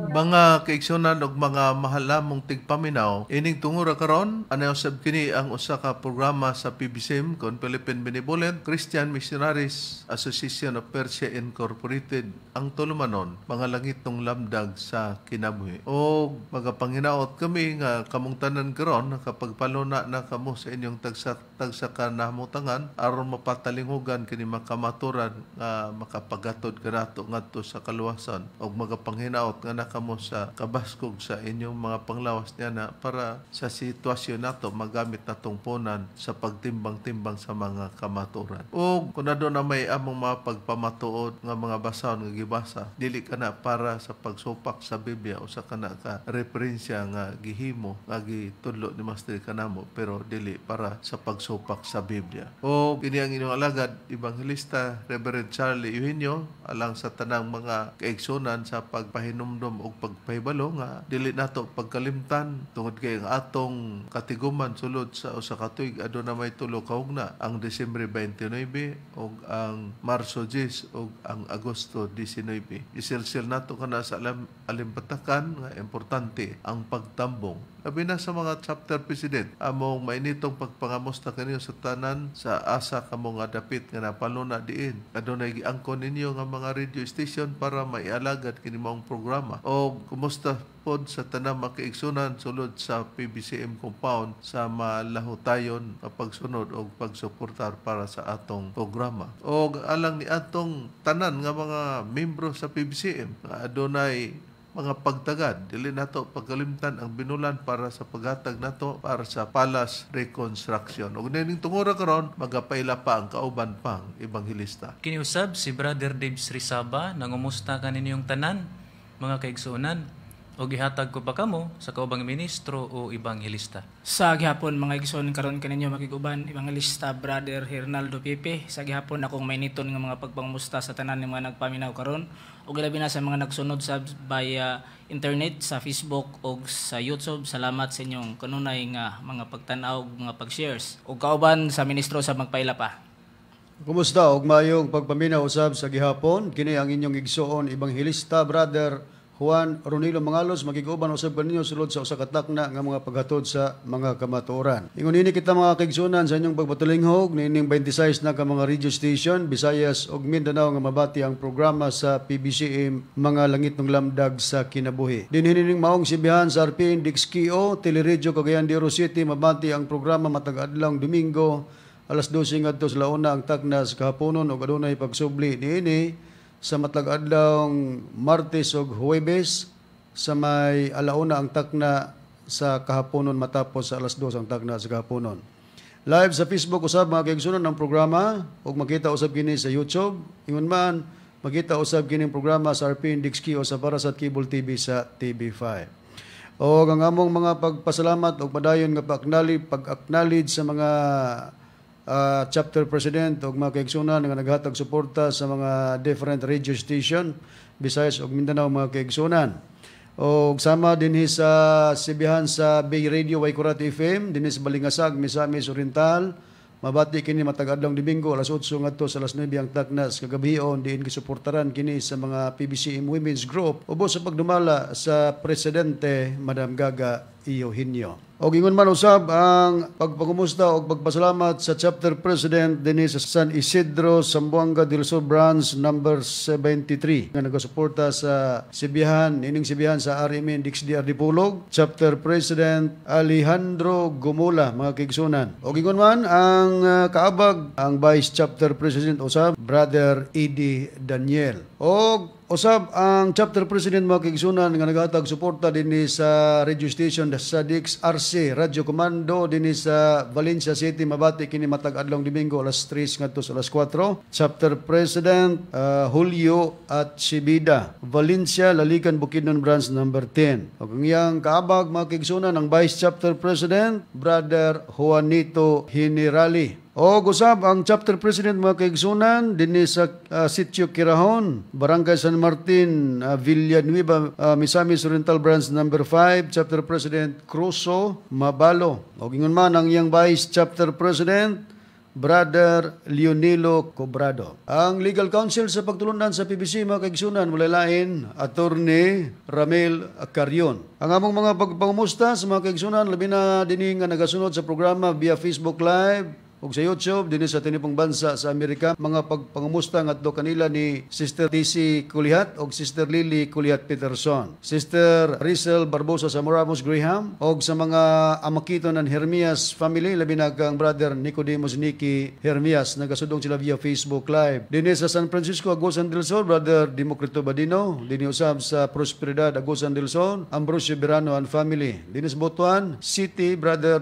Mga kaigsunan ug mga mahalamong tigpaminaw, ining tungura karon anay usab kini ang usa ka programa sa PBCM kon Philippine Benevolent Christian Missionaries Association of Persia Incorporated, ang tulumanon, Mga Langitnong Lamdag sa Kinabuhi. O magapanghinaot kami nga kamong tanan karon nakapagpaluna na kamo sa inyong tagsa tagsa ka namutangan aron mapatalinghugan kini makamaturan nga makapagatod kanato ngadto sa kaluwasan, ug magapanginaot nga nakamo sa kabaskog sa inyong mga panglawas niya na para sa sitwasyon nato magamit natong punan sa pagtimbang-timbang sa mga kamaturan. O kung na may among mga pagpamatuod nga mga basahon nga gibasa, dili kana para sa pagsupak sa Biblia o sa kana ka referensya nga gihimo nga gitudlo ni Master kanamo, pero dili para sa pagsupak sa Biblia. O kini ang inyong alagad, Evangelista Reverend Charlie Eugenio, alang sa tanang mga kaigsunan sa pagpahinumdom og pagpahibalo nga dili nato pagkalimtan tungod kay ang atong katiguman sulod sa usa ka tuig aduna may tulo ka hugna, ang Disyembre 29 ug ang Marso 10 ug ang Agosto 19. Isilsil nato kana sa alam alimpatakan nga importante ang pagtambong, labi na sa mga chapter president. Among mainitong pagpangamusta kanyo sa tanan sa asa kamo nga dapit nga napaluna diin adunay giangkon ninyo nga mga radio station para maialagad kini maong programa. O kumusta pod sa tanang makaigsunan sulod sa PBCM compound sa malahutayon nga pagsunod og pagsuportar para sa atong programa. O alang ni atong tanan nga mga membro sa PBCM nga adunay mga pagtagad, dili nato pagkalimtan ang binulan para sa paghatag nato para sa palace reconstruction. Ug nining tungura karon, magapaila pa ang kauban pang ebanghelista. Kiniusab si Brother Dave Srisaba, nangumusta kaninyong tanan, mga kaigsuonan, o gihatag ko pa kamo sa kaubang ministro o ebanghelista. Sa gihapon, mga igsoon, karon kaninyo makiguban Evangelista Brother Hernaldo Pipe. Sa gihapon, akong mainiton nga mga pagpangamusta sa tanan ng mga nagpaminaw karon ug labi na sa mga nagsunod sa via internet, sa Facebook ug sa YouTube. Salamat sa inyong kanunay nga mga pagtan-aw ug mga pag-shares. Ug kauban sa ministro sa magpaila pa. Kumusta og mayong pagpaminaw usab sa gihapon. Kini ang inyong igsoon, Ebanghelista Brother Juan Ronilo Mangalos, magiguban usab kaninyo sulod sa usa ka takna nga mga paghatod sa mga kamatuoran. Ingon nini kita, mga kaigsuonan, sa inyong pagpatulinghog niining 26 na ka mga radio station, Visayas ug Mindanao, nga mabati ang programa sa PBCM, Mga Langitnong Lamdag sa Kinabuhi. Dinhi nining maong sibihan sa RPN DXKO, Teleradyo Cagayan de Oro City, mabati ang programa matag adlaw Domingo alas 12 ngadto sa launa ang takna sa kahaponon ug adunay pagsubli niini sa matag adlaw Martes ug Huwebes sa may alauna ang takna sa kahaponon matapos sa alas 2 ang takna sa kahaponon. Live sa Facebook usab, mga kaigsunan, ang programa ug makita usab kini sa YouTube. Ingon man makita usab kini ang programa sa RPN DXQ o sa Parasat Cable TV sa TV5. O ang among mga pagpasalamat ug padayon nga pag-acknowledge sa mga chapter president ug mga kaigsunan nga naghatag suporta sa mga different radio station, Visayas ug Mindanao, mga kaigsunan. Og sama dinhi sa sibihan sa Bay Radio Waikurat FM dinhi sa Balingasag, Misamis Oriental. Mabati kini matag adlaw Domingo alas 8 ngadto sa alas 9 ang takna sa kagabion, diin gisuportaran kini sa mga PBCM Women's Group ubos sa pagdumala sa presidente, Madam Gaga Eugenio. Og ingon man usab ang pagpangumusta og pagpasalamat sa chapter president dinhi sa San Isidro, Zamboanga del Sur Branch number 73 nga nagasuporta sa sibihan, ining sibihan sa RMN DXDR Dipolog, chapter president Alejandro Gumula, mga kaigsunan. Og ingon man ang kaabag, ang vice chapter president usab, Brother Eddie Daniel. Og usab ang chapter president, mga kaigsunan, nga naghatag suporta dinhi sa radio station sa DXRC Radio Comando dinhi sa Valencia City. Mabati kini matag adlaw Domingo alas 3 ngadto sa alas 4, chapter president Julio at Sibida, Valencia, Lalican, Bukidnon Branch number 10. Ug ang iyang kaabag, mga kaigsunan, ang vice chapter president, Brother Juanito Generali. O gusab ang chapter president, mga kaigsunan, dinhi sa Sitio Kirahon, Barangay San Martin, Villanueva, Misamis Oriental Branch number 5, chapter president Cruso Mabalo. O ingon man ang iyang vice chapter president, Brother Leonilo Cobrado. Ang legal counsel sa pagtulunan sa PBC, mga kaigsunan, walay lain, Attorney Ramil Carion. Ang among mga pagpangumusta sa mga kaigsunan, labi na dinhi nga nagasunod sa programa via Facebook Live ug sa YouTube dinhi sa tinipong bansa sa Amerika, mga pagpangumusta ngadto kanila ni Sister TC Kulihat ug Sister Lily Kulihat Peterson, Sister Rizel Barbosa sa Moramos Graham, ug sa mga Amakito ng Hermias family, labi na kang Brother Nicodemus Nicky Hermias, nagasudong sila via Facebook Live. Dinhi sa San Francisco, Agusan del Sur, Brother Democrito Badino. Dinhi usab sa Prosperidad, Agusan del Sur, Ambrosio Berano and family. Dinhi sa Butuan City, Brother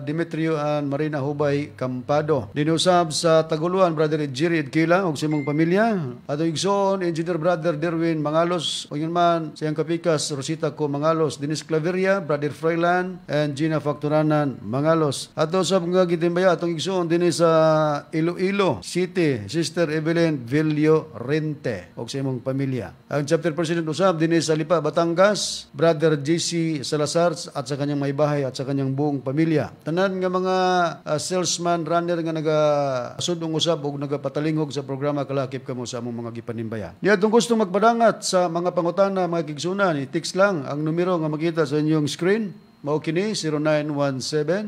Demetrio and Marina Hubay Campado. Dinhi usab sa Taguluan, Brother Jerry Edkila ug sa imong pamilya. Atong igsoon, Engineer Brother Derwin Mangalos, ug yun man sa iyang kapikas Rosita Co Mangalos. Dinhi sa Claveria, Brother Froilan and Gina Factoranan Mangalos. Ato sa mga gitimbaya, atong igsoon dinhi sa Iloilo City, Sister Evelyn Villo Rente ug sa imong pamilya. Ang chapter president usab dinhi sa Lipa, Batangas, Brother JC Salazar at sa kanyang may bahay at sa kanyang buong pamilya. Tanan nga mga salesman runner nga nagasudong usab og nagapatalingog sa programa, kalakip kamo sa among mga gipanimbaya. Niya atong gusto magpadangat sa mga pangutana, mga kaigsunan, i-text lang ang numero nga makita sa inyong screen. Mao kini,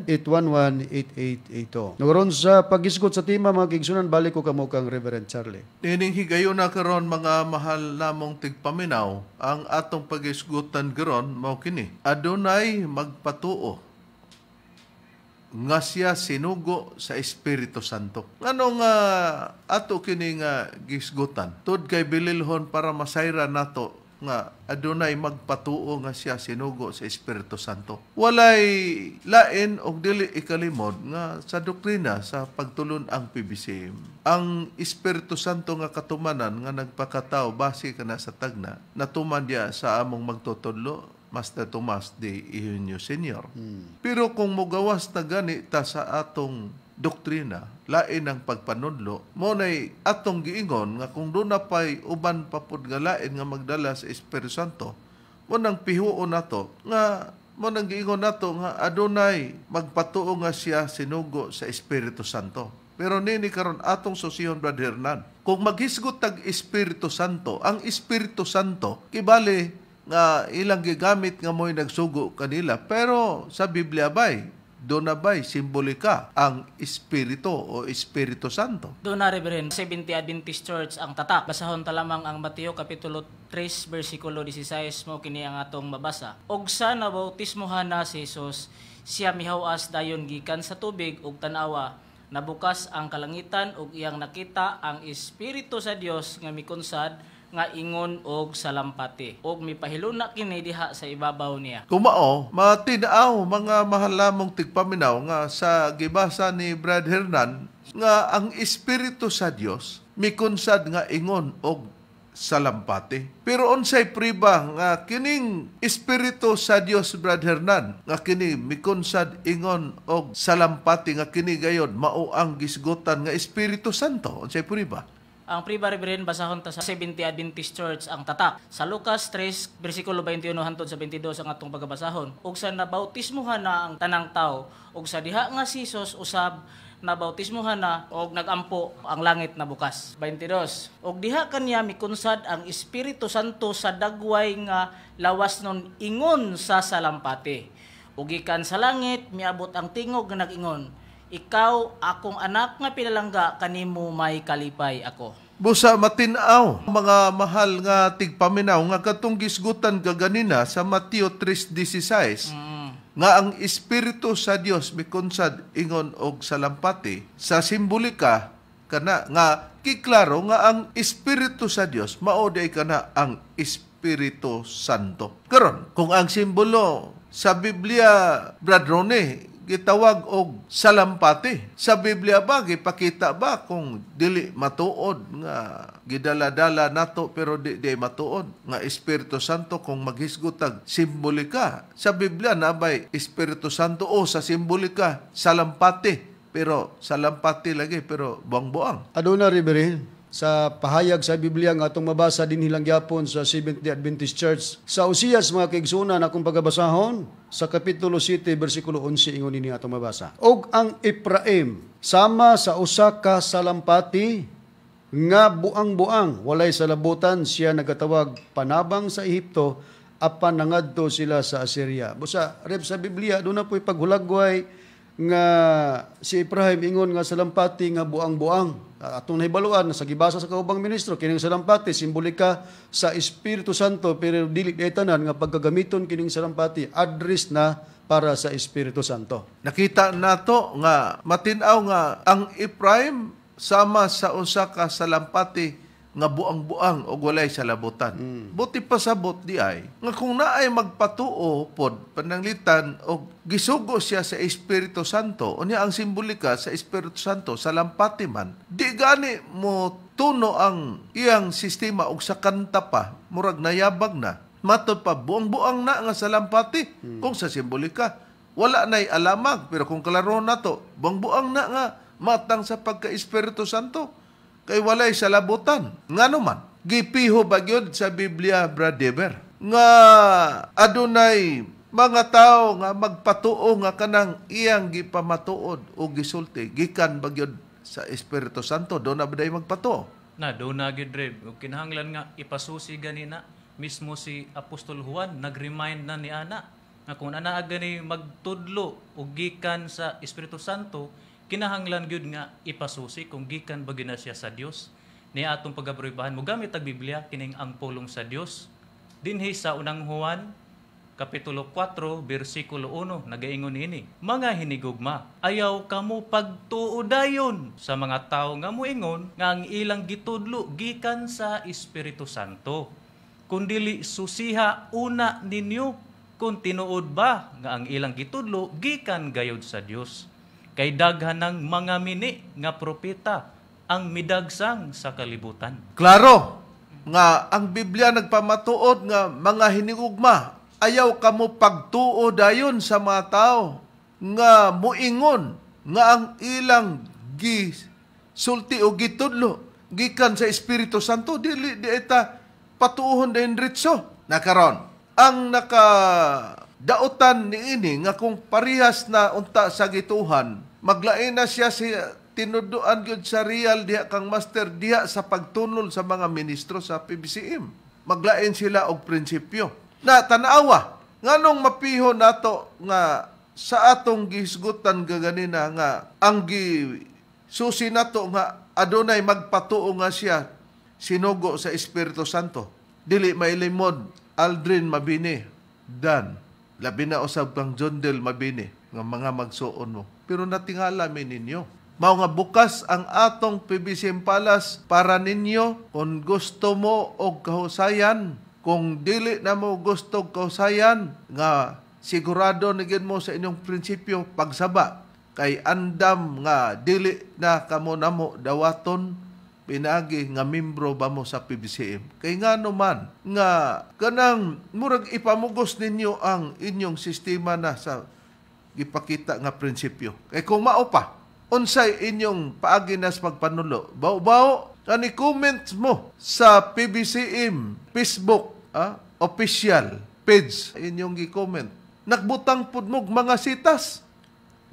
0917-811-8882. Nagaron sa paghisgot sa tema, mga kaigsunan, balik ko kamo kang Reverend Charlie. Nining higayon na karon, mga mahal namong tigpaminaw, ang atong pagisgutan karon mao kini. Adunay magpatuo nga siya sinugo sa Espiritu Santo. Ngano nga ato kini nga gisgutan? Tud kay bililhon para masayra nato nga adunay magpatuo nga siya sinugo sa Espiritu Santo. Walay lain og dili ikalimod nga sa doktrina sa pagtulon ang PBCM. Ang Espiritu Santo nga katumanan nga nagpakatao base kana sa tagna, natuman diya sa among magtutudlo, Master Tomas de Eugenio Senior. Pero kung mugawas na gani ta sa atong doktrina, lain ang pagpanudlo, mo nay atong giingon nga kung doon na pa'y uban papud nga lain nga magdala sa Espiritu Santo, mo nang pihuon nato nga mo nang giingon nato nga adunay magpatuo nga siya sinugo sa Espiritu Santo. Pero nini karon atong susihon, Brother Hernan, kung maghisgot tag Espiritu Santo, ang Espiritu Santo kibali nga ilang gigamit nga mo'y nagsugo kanila, pero sa Biblia bay doon na ba'y simbolika ang Espiritu o Espiritu Santo? Doon na, Reverend, Seventh Adventist Church ang tatak. Basahon ta lamang ang Mateo Kapitulo 3, versikulo 16, mo kini ang atong mabasa. Og sa nabautismohan na si Jesus, siya mihawas dayon gikan sa tubig ug tan-awa, nabukas ang kalangitan ug iyang nakita ang Espiritu sa Dios nga mikunsad nga ingon og salampati og mipahiluna kini diha sa ibabaw niya. Kumao, matinaw, mga mahal lamong tigpaminaw, nga sa gibasa ni Brad Hernan nga ang Espiritu sa Dios mikunsad nga ingon og salampati. Pero unsay priba nga kining Espiritu sa Dios, Brad Hernan, nga kini mikunsad ingon og salampati, nga kini gayon mao ang gisgutan nga Espiritu Santo? Unsay priba? Ang priba, Reverend, basahon ta sa Seventh Adventist Church ang tatak. Sa Lucas 3, versikulo 21 hantod sa 22 ang atong pagabasahon. Ug sa nabautismohan na ang tanang tao, ug sa diha nga si Jesus usab nabautismohan na og nagampo, ang langit na bukas. 22. Og diha kaniya mikunsad ang Espiritu Santo sa dagway nga lawas nun ingon sa salampati. Ug gikan sa langit miabot ang tingog nga nag-ingon, "Ikaw akong anak nga pinalangga, kanimo may kalipay ako." Busa matinaw, mga mahal nga tigpaminaw, nga katong gisgutan kaganina sa Mateo 3:16, nga ang Espiritu sa Dios mikunsad ingon og salampati, sa simbolika kana nga kiklaro nga ang Espiritu sa Dios mao day kana ang Espiritu Santo. Karon, kung ang simbolo sa Biblia, Brad Rone, gitawag og salampati, sa Biblia ba gipakita ba kung dili matuod nga gidala-dala nato pero di matuod nga Espiritu Santo kung maghisgutag simbolika sa Biblia na bay Espiritu Santo o sa simbolika salampati, pero salampati lagi pero buang-buang? Aduna, Reverend, sa pahayag sa Biblia nga atong mabasa dinhi lang gyapon sa Seventh-day Adventist Church. Sa Osias, mga kaigsunan, akong pagabasahon sa Kapitulo 7 bersikulo 11, ingon ini atong mabasa. Og ang Ephraim Sama sa usa ka salampati nga buang-buang, walay salabutan, siya nagatawag panabang sa Ehipto, apan nangadto sila sa Assyria. Busa, rep sa Biblia, doon na po'y paghulagway nga si Ephraim ingon nga salampati nga buang-buang. Atong nahibaluan sa gibasa sa kaubang ministro, kining salampati simbolika sa Espiritu Santo, pero dili di tanan nga pagkagamiton kining salampati address na para sa Espiritu Santo. Nakita nato nga matin-aw nga ang Ephraim sama sa usa ka salampati nga buang-buang og walay salabutan. Buti pasabot di ay nga kung naay magpatuo pod pananglitan og gisugo siya sa Espiritu Santo, unya ang simbolika sa Espiritu Santo salampati man, di gani mo tuno ang iyang sistema og sa kanta pa murag nayabag na. Matod pa buang-buang na nga salampati kung sa simbolika wala nay alamag, pero kung klaro nato buang-buang na nga matang sa pagka-Espiritu Santo kay walay salabutan. Ngano man, gipiho ba gyud sa Biblia, Brad Dever, nga adunay mga tao nga magpatuo nga kanang iyang gipamatuod o gisulti gikan ba gyud sa Espiritu Santo? Do na ba day magpatuo? Na do na gyud, Rev. Ug kinahanglan nga ipasusi ganina mismo si Apostol Juan nag-remind na ni ana nga kung ana gani magtudlo og gikan sa Espiritu Santo, kinahanglan gyud nga ipasusi kung gikan ba gyud na siya sa Dios. Ni atong pagapruebahan mo gamit ang Biblia kining ang pulong sa Dios. Dinhi sa unang Juan kapitulo 4 bersikulo 1 nagaingon ini, mga hinigugma, ayaw kamo pagtuo dayon sa mga tawo nga moingon nga ang ilang gitudlo gikan sa Espiritu Santo, kundili susiha una ninyo kung tinuod ba nga ang ilang gitudlo gikan gayod sa Dios. Kay daghan ng mga mini nga propeta ang midagsang sa kalibutan. Klaro nga ang Biblia nagpamatuod nga mga hinigugma, ayaw kamo pagtuo dayon sa mga tao nga muingon nga ang ilang gisulti o gitudlo gikan sa Espiritu Santo, dili di ita patuohon dayon ritso. Nakaron ang nakadautan niini nga kung parihas na unta sa gituhan, maglain na siya si tinuduan gyud sa real diha kang master diha sa pagtunol sa mga ministro sa PBCM. Maglain sila og prinsipyo. Na tanawa, nganong mapiho nato nga sa atong gihisgutan gaganina nga ang gisusi nato nga adunay magpatuo nga siya sinugo sa Espiritu Santo. Dili mailimod Aldrin Mabini, Dan, labi na usab kang John Del Mabini nga mga magsuon mo. Pero natingala mi ninyo. Mao nga bukas ang atong PBCM Palace para ninyo kung gusto mo og kahusayan. Kung dili na mo gusto og kahusayan nga sigurado na gyud mo sa inyong prinsipyo pagsaba, kay andam nga dili na kamo namo dawaton pinaagi nga membro ba mo sa PBCM. Kay ngano man nga kanang murag ipamugos ninyo ang inyong sistema na sa gipakita nga prinsipyo. Kay kung mao pa, unsay inyong paagi na sa pagpanulo? Bao-bao kani comment mo sa PBCM Facebook official page inyong gi-comment. Nagbutang pud mo mga sitas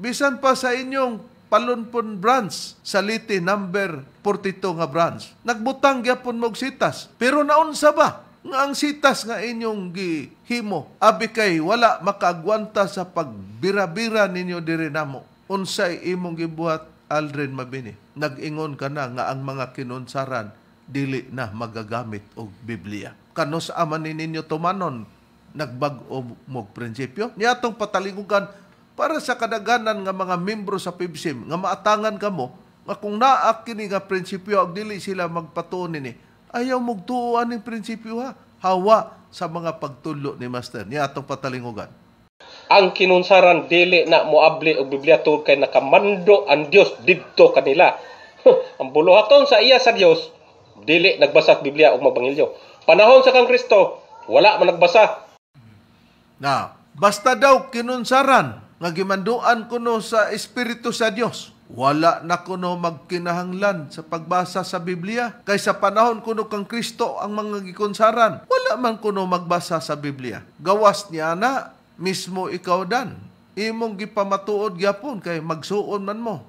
bisan pa sa inyong Palunpon branch sa Leyte number 42 nga branch. Nagbutang gyapon mo og sitas. Pero naunsa ba nga ang sitas nga inyong gihimo abi kay wala makaagwanta sa pagbira-bira ninyo diri namo? Unsay imong gibuhat, Aldrin Mabini? Nag-ingon ka na nga ang mga kinunsaran dili na magagamit og Biblia. Kanus aman ni ninyo tumanon, nagbag-o mog prinsipyo. Niatong pataligugan para sa kadaghanan nga mga membro sa PBCM nga maatangan kamo nga kung naa kini nga prinsipyo ug dili sila magpatuo nini, ayaw mugtuo aning prinsipyo ha. Hawa sa mga pagtudlo ni Master. Niatong patalingugan. Ang kinunsaran dili na moabli og Biblia tungod kay nakamando ang Dios didto kanila. Ang buluhaton sa iya sa Dios dili nagbasa og Biblia og magbangilyo. Panahon sa kang Kristo wala man nagbasa. Na basta daw kinunsaran nga gimanduan kuno sa Espiritu sa Dios, wala na kuno magkinahanglan sa pagbasa sa Biblia. Kay sa panahon kuno kang Kristo ang mga gikunsaran, wala man kuno magbasa sa Biblia. Gawas niya na mismo ikaw dan, imong gipamatuod gyapon kay magsuon man mo.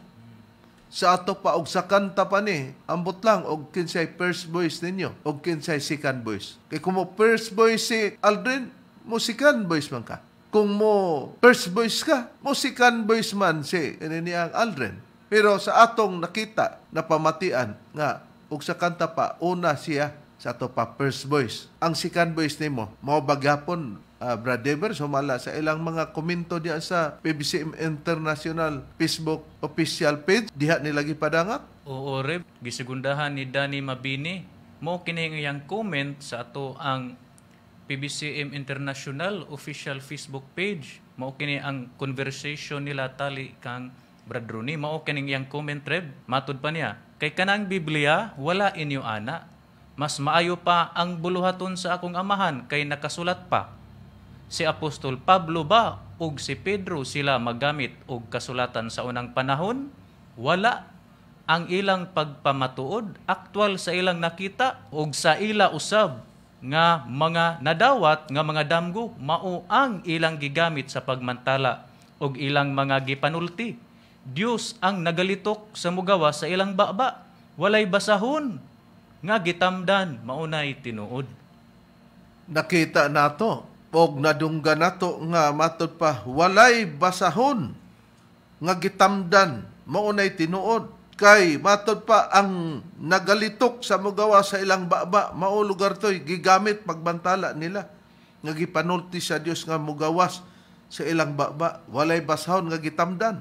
Sa ato pa og sa kanta pa ni, ambot lang og kinsay first voice ninyo og kinsay second voice. Kay kung mo first voice si Aldrin, mo second voice man ka. Kung mo first voice ka, mo second voice man si ini ang Aldrin. Pero sa atong nakita na pamatian nga og sa kanta pa una siya sa ato pa first voice. Ang second voice nimo mao ba gyapon, Brad Dever, sumala sa ilang mga komento diha sa PBCM International Facebook official page, diha nila gipadangat. Oo, Reb. Gisigundahan ni Danny Mabini. Mo kini ang iyang comment sa ato ang PBCM International official Facebook page. Mao kini ang conversation nila tali kang Brad Rooney. Mao kini ang iyang comment, Reb. Matud pa niya, "Kay kanang Biblia wala inyo ana. Mas maayo pa ang buluhaton sa akong amahan kay nakasulat pa. Si Apostol Pablo ba ug si Pedro sila magamit og kasulatan sa unang panahon? Wala. Ang ilang pagpamatuod aktual sa ilang nakita ug sa ila usab nga mga nadawat nga mga damgo, mao ang ilang gigamit sa pagmantala ug ilang mga gipanulti. Dios ang nagalitok sa mugawa sa ilang baba. Walay basahon nga gitamdan, maunay tinuod." Nakita nato og nadunggan nato nga matud pa walay basahon nga gitamdan, maunay tinuod, kay matud pa ang nagalitok sa mugawa sa ilang baba, mao lugar toy gigamit pagbantala nila nga gipanulti sa Dios nga mugawas sa ilang baba. Walay basahon nga gitamdan,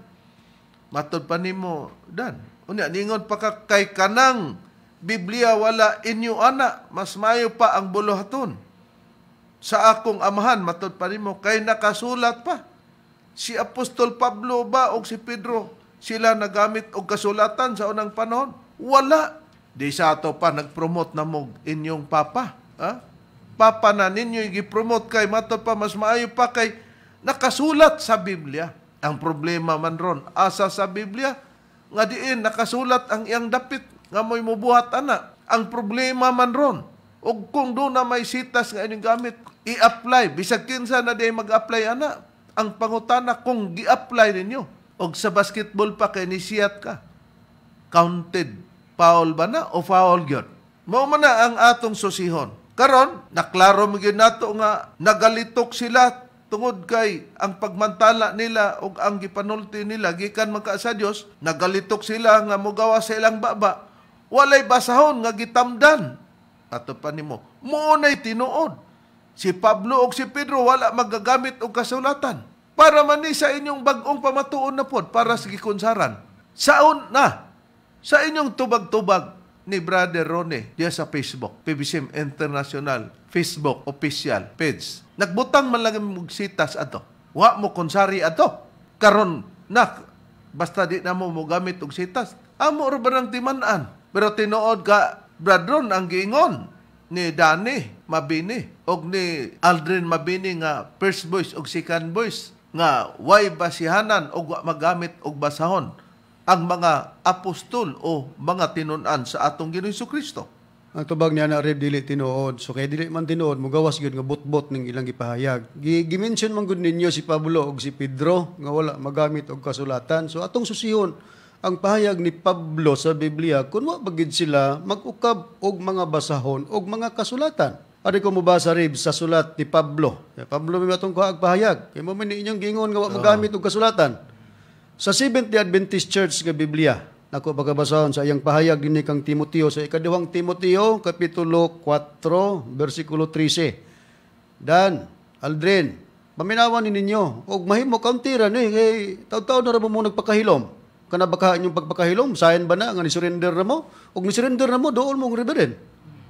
matud pa nimo, Dan. Unya ningon pa ka, kay kanang Biblia wala inyo ana, mas maayo pa ang buluhaton sa akong amahan, matud pa nimo, kay nakasulat pa. Si Apostol Pablo ba o si Pedro sila nagamit og kasulatan sa unang panahon? Wala. Di sa ato pa nagpromote na mo inyong papa. Ha? Papa na ninyo gi-promote kay matud pa mas maayo pa kay nakasulat sa Biblia. Ang problema man ron, asa sa Biblia nga diin nakasulat ang iyang dapit nga mo'y mubuhat ana? Ang problema man ron, og kung doon na may sitas nga inyong gamit, i-apply. Bisag kinsa na di mag-apply ana. Ang pangutana kung gi-apply ninyo. Og sa basketball pa kay nisiyat ka, counted foul ba na o foul gyud? Mao man na ang atong susihon. Karon, naklaro mo gyud nato nga nagalitok sila tungod kay ang pagmantala nila ug ang gipanulti nila gikan man ka sa Dios, nagalitok sila nga mogawa sa ilang baba. Walay basahon nga gitamdan. Ato pa nimo, muunay tinuod. Si Pablo ug si Pedro wala magagamit og kasulatan. Para man ni sa inyong bag-ong pamatuon na pod para sa gikunsaran. Saon na sa inyong tubag-tubag ni Brother Ronnie diya sa Facebook, PBCM International Facebook official page. Nagbutang man lang og sitas ato. Wa mo kunsari ato. Karon na basta di na mo mogamit og sitas. Amo ra ba ng timan-an? Pero tinuod ka, Brad Ron, ang giingon ni Danny Mabini og ni Aldrin Mabini nga first voice og second voice nga way basihanan og wa magamit og basahon ang mga apostol o mga tinun-an sa atong Ginoong Kristo. Ang tubag niya na, Reb, dili tinuod. So kay dili man tinuod, mugawas gyud nga butbot ning ilang gipahayag. Gi-mention man gud ninyo si Pablo ug si Pedro nga wala magamit og kasulatan. So atong susihon ang pahayag ni Pablo sa Biblia kung wa ba gid sila mag-ukab og mga basahon og mga kasulatan. Ari ko mobasa, Reb, sa sulat ni Pablo. Ya, Pablo may atong kuha pahayag. Kay mo man inyong giingon nga wa magamit og kasulatan. Sa Seventh-day Adventist Church nga Biblia, nako pagkabasahon sa iyang pahayag dinhi kang Timoteo sa ikaduhang Timoteo kapitulo 4 bersikulo 13. Dan, Aldrin, paminawan ni ninyo og mahimo kauntira ni kay taud-taud na ra mo nagpakahilom. Kana ba ka inyong pagpakahilom, sayon ba na nga ni surrender na mo? Og ni surrender na mo, dool mong reverend.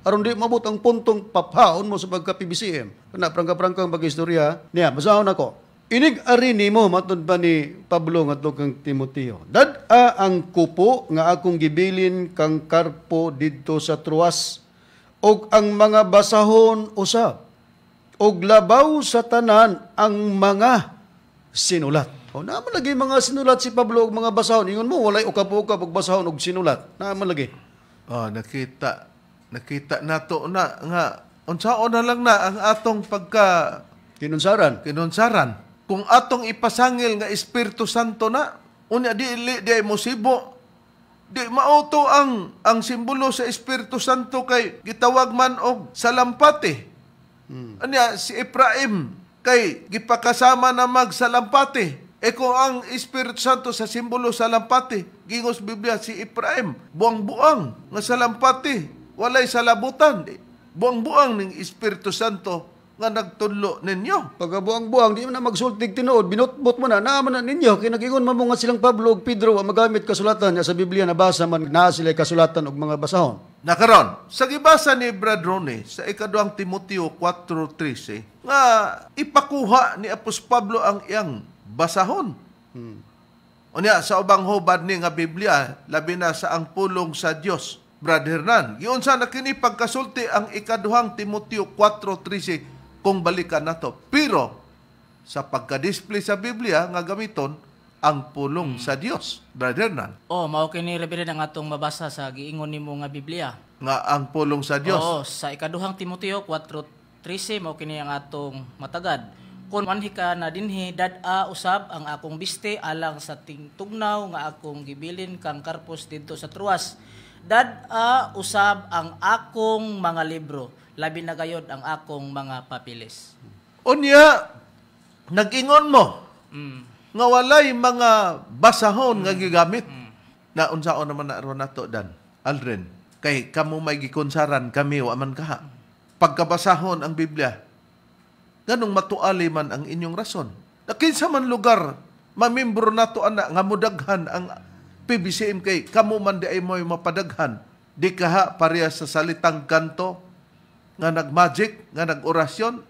Aron di mabot ang puntong paphaon mo sa pagka PBCM. Kana prangka-prangkang pag-istorya. Niya, basahon ako. "Inig ari nimo," matud pa ni Pablo ngadto kang Timoteo, "Dad-a ang kupo nga akong gibilin kang Carpo didto sa Troas ug ang mga basahon usab ug labaw sa tanan ang mga sinulat." O naa man lagi mga sinulat si Pablo og mga basahon. Ingon mo walay ukab-ukab og basahon og sinulat. Naa man lagi. Oh, nakita nakita nato na nga unsaon na lang na ang atong pagka kinunsaran. Kinunsaran. Kung atong ipasangil nga Espiritu Santo na, unya dili di ay musibo. Di mauto ang simbolo sa Espiritu Santo kay gitawag man og salampati. Anya si Ephraim kay gipakasama na mag salampati. E kung ang Espiritu Santo sa simbolo salampati, gingos Biblia si Ephraim, buang-buang nga salampati, walay salabutan. Buang-buang ning Espiritu Santo nga nagtudlo ninyo. Pagkabuang-buang, di man na magsultig tinuod, binutbot mo na, naaman na ninyo. Kaya nag-ingon man mo nga silang Pablo ug Pedro wa magamit kasulatan niya sa Biblia, nabasa man na sila kasulatan og mga basahon. Nakaron, sa gibasa ni Brad Ronnie sa ikaduhang Timoteo 4:13 nga ipakuha ni Apostol Pablo ang iyang basahon. Unya sa ubang hubad ni nga Biblia, labi na sa ang pulong sa Dios. Brad Hernan, giunsa na kini pagkasulti ang ikaduhang Timoteo 4:13 kung balikan nato. Pero sa pagka-display sa Biblia nga gamiton ang pulong sa Dios. Brad Hernan, Oh, mao kini Reverend ang atong mabasa sa giingon nimo nga Biblia. Nga ang pulong sa Dios. Oo, sa ikaduhang Timoteo 4:13 mao kini ang atong matagad. Kung manhi ka na dinhi, dad-a usab ang akong biste alang sa tingtugnaw nga akong gibilin kang Karpos didto sa Troas. Dad-a usab ang akong mga libro, labi na gayod ang akong mga papeles. Unya, nag-ingon mo nga walay mga basahon nga gigamit. Na unsaon naman na ron nato dan, Aldrin, kay kamo may gikonsaran, kami wa man kaha. Pagkabasahon ang Biblia, ganong matuali man ang inyong rason. Na kinsa man lugar, mamimbro nato ana nga mudaghan ang PBCM kay kamo man di ay mo'y mapadaghan. Di kaha pareha sa salitang kanto nga nagmagic, nga nag-orasyon,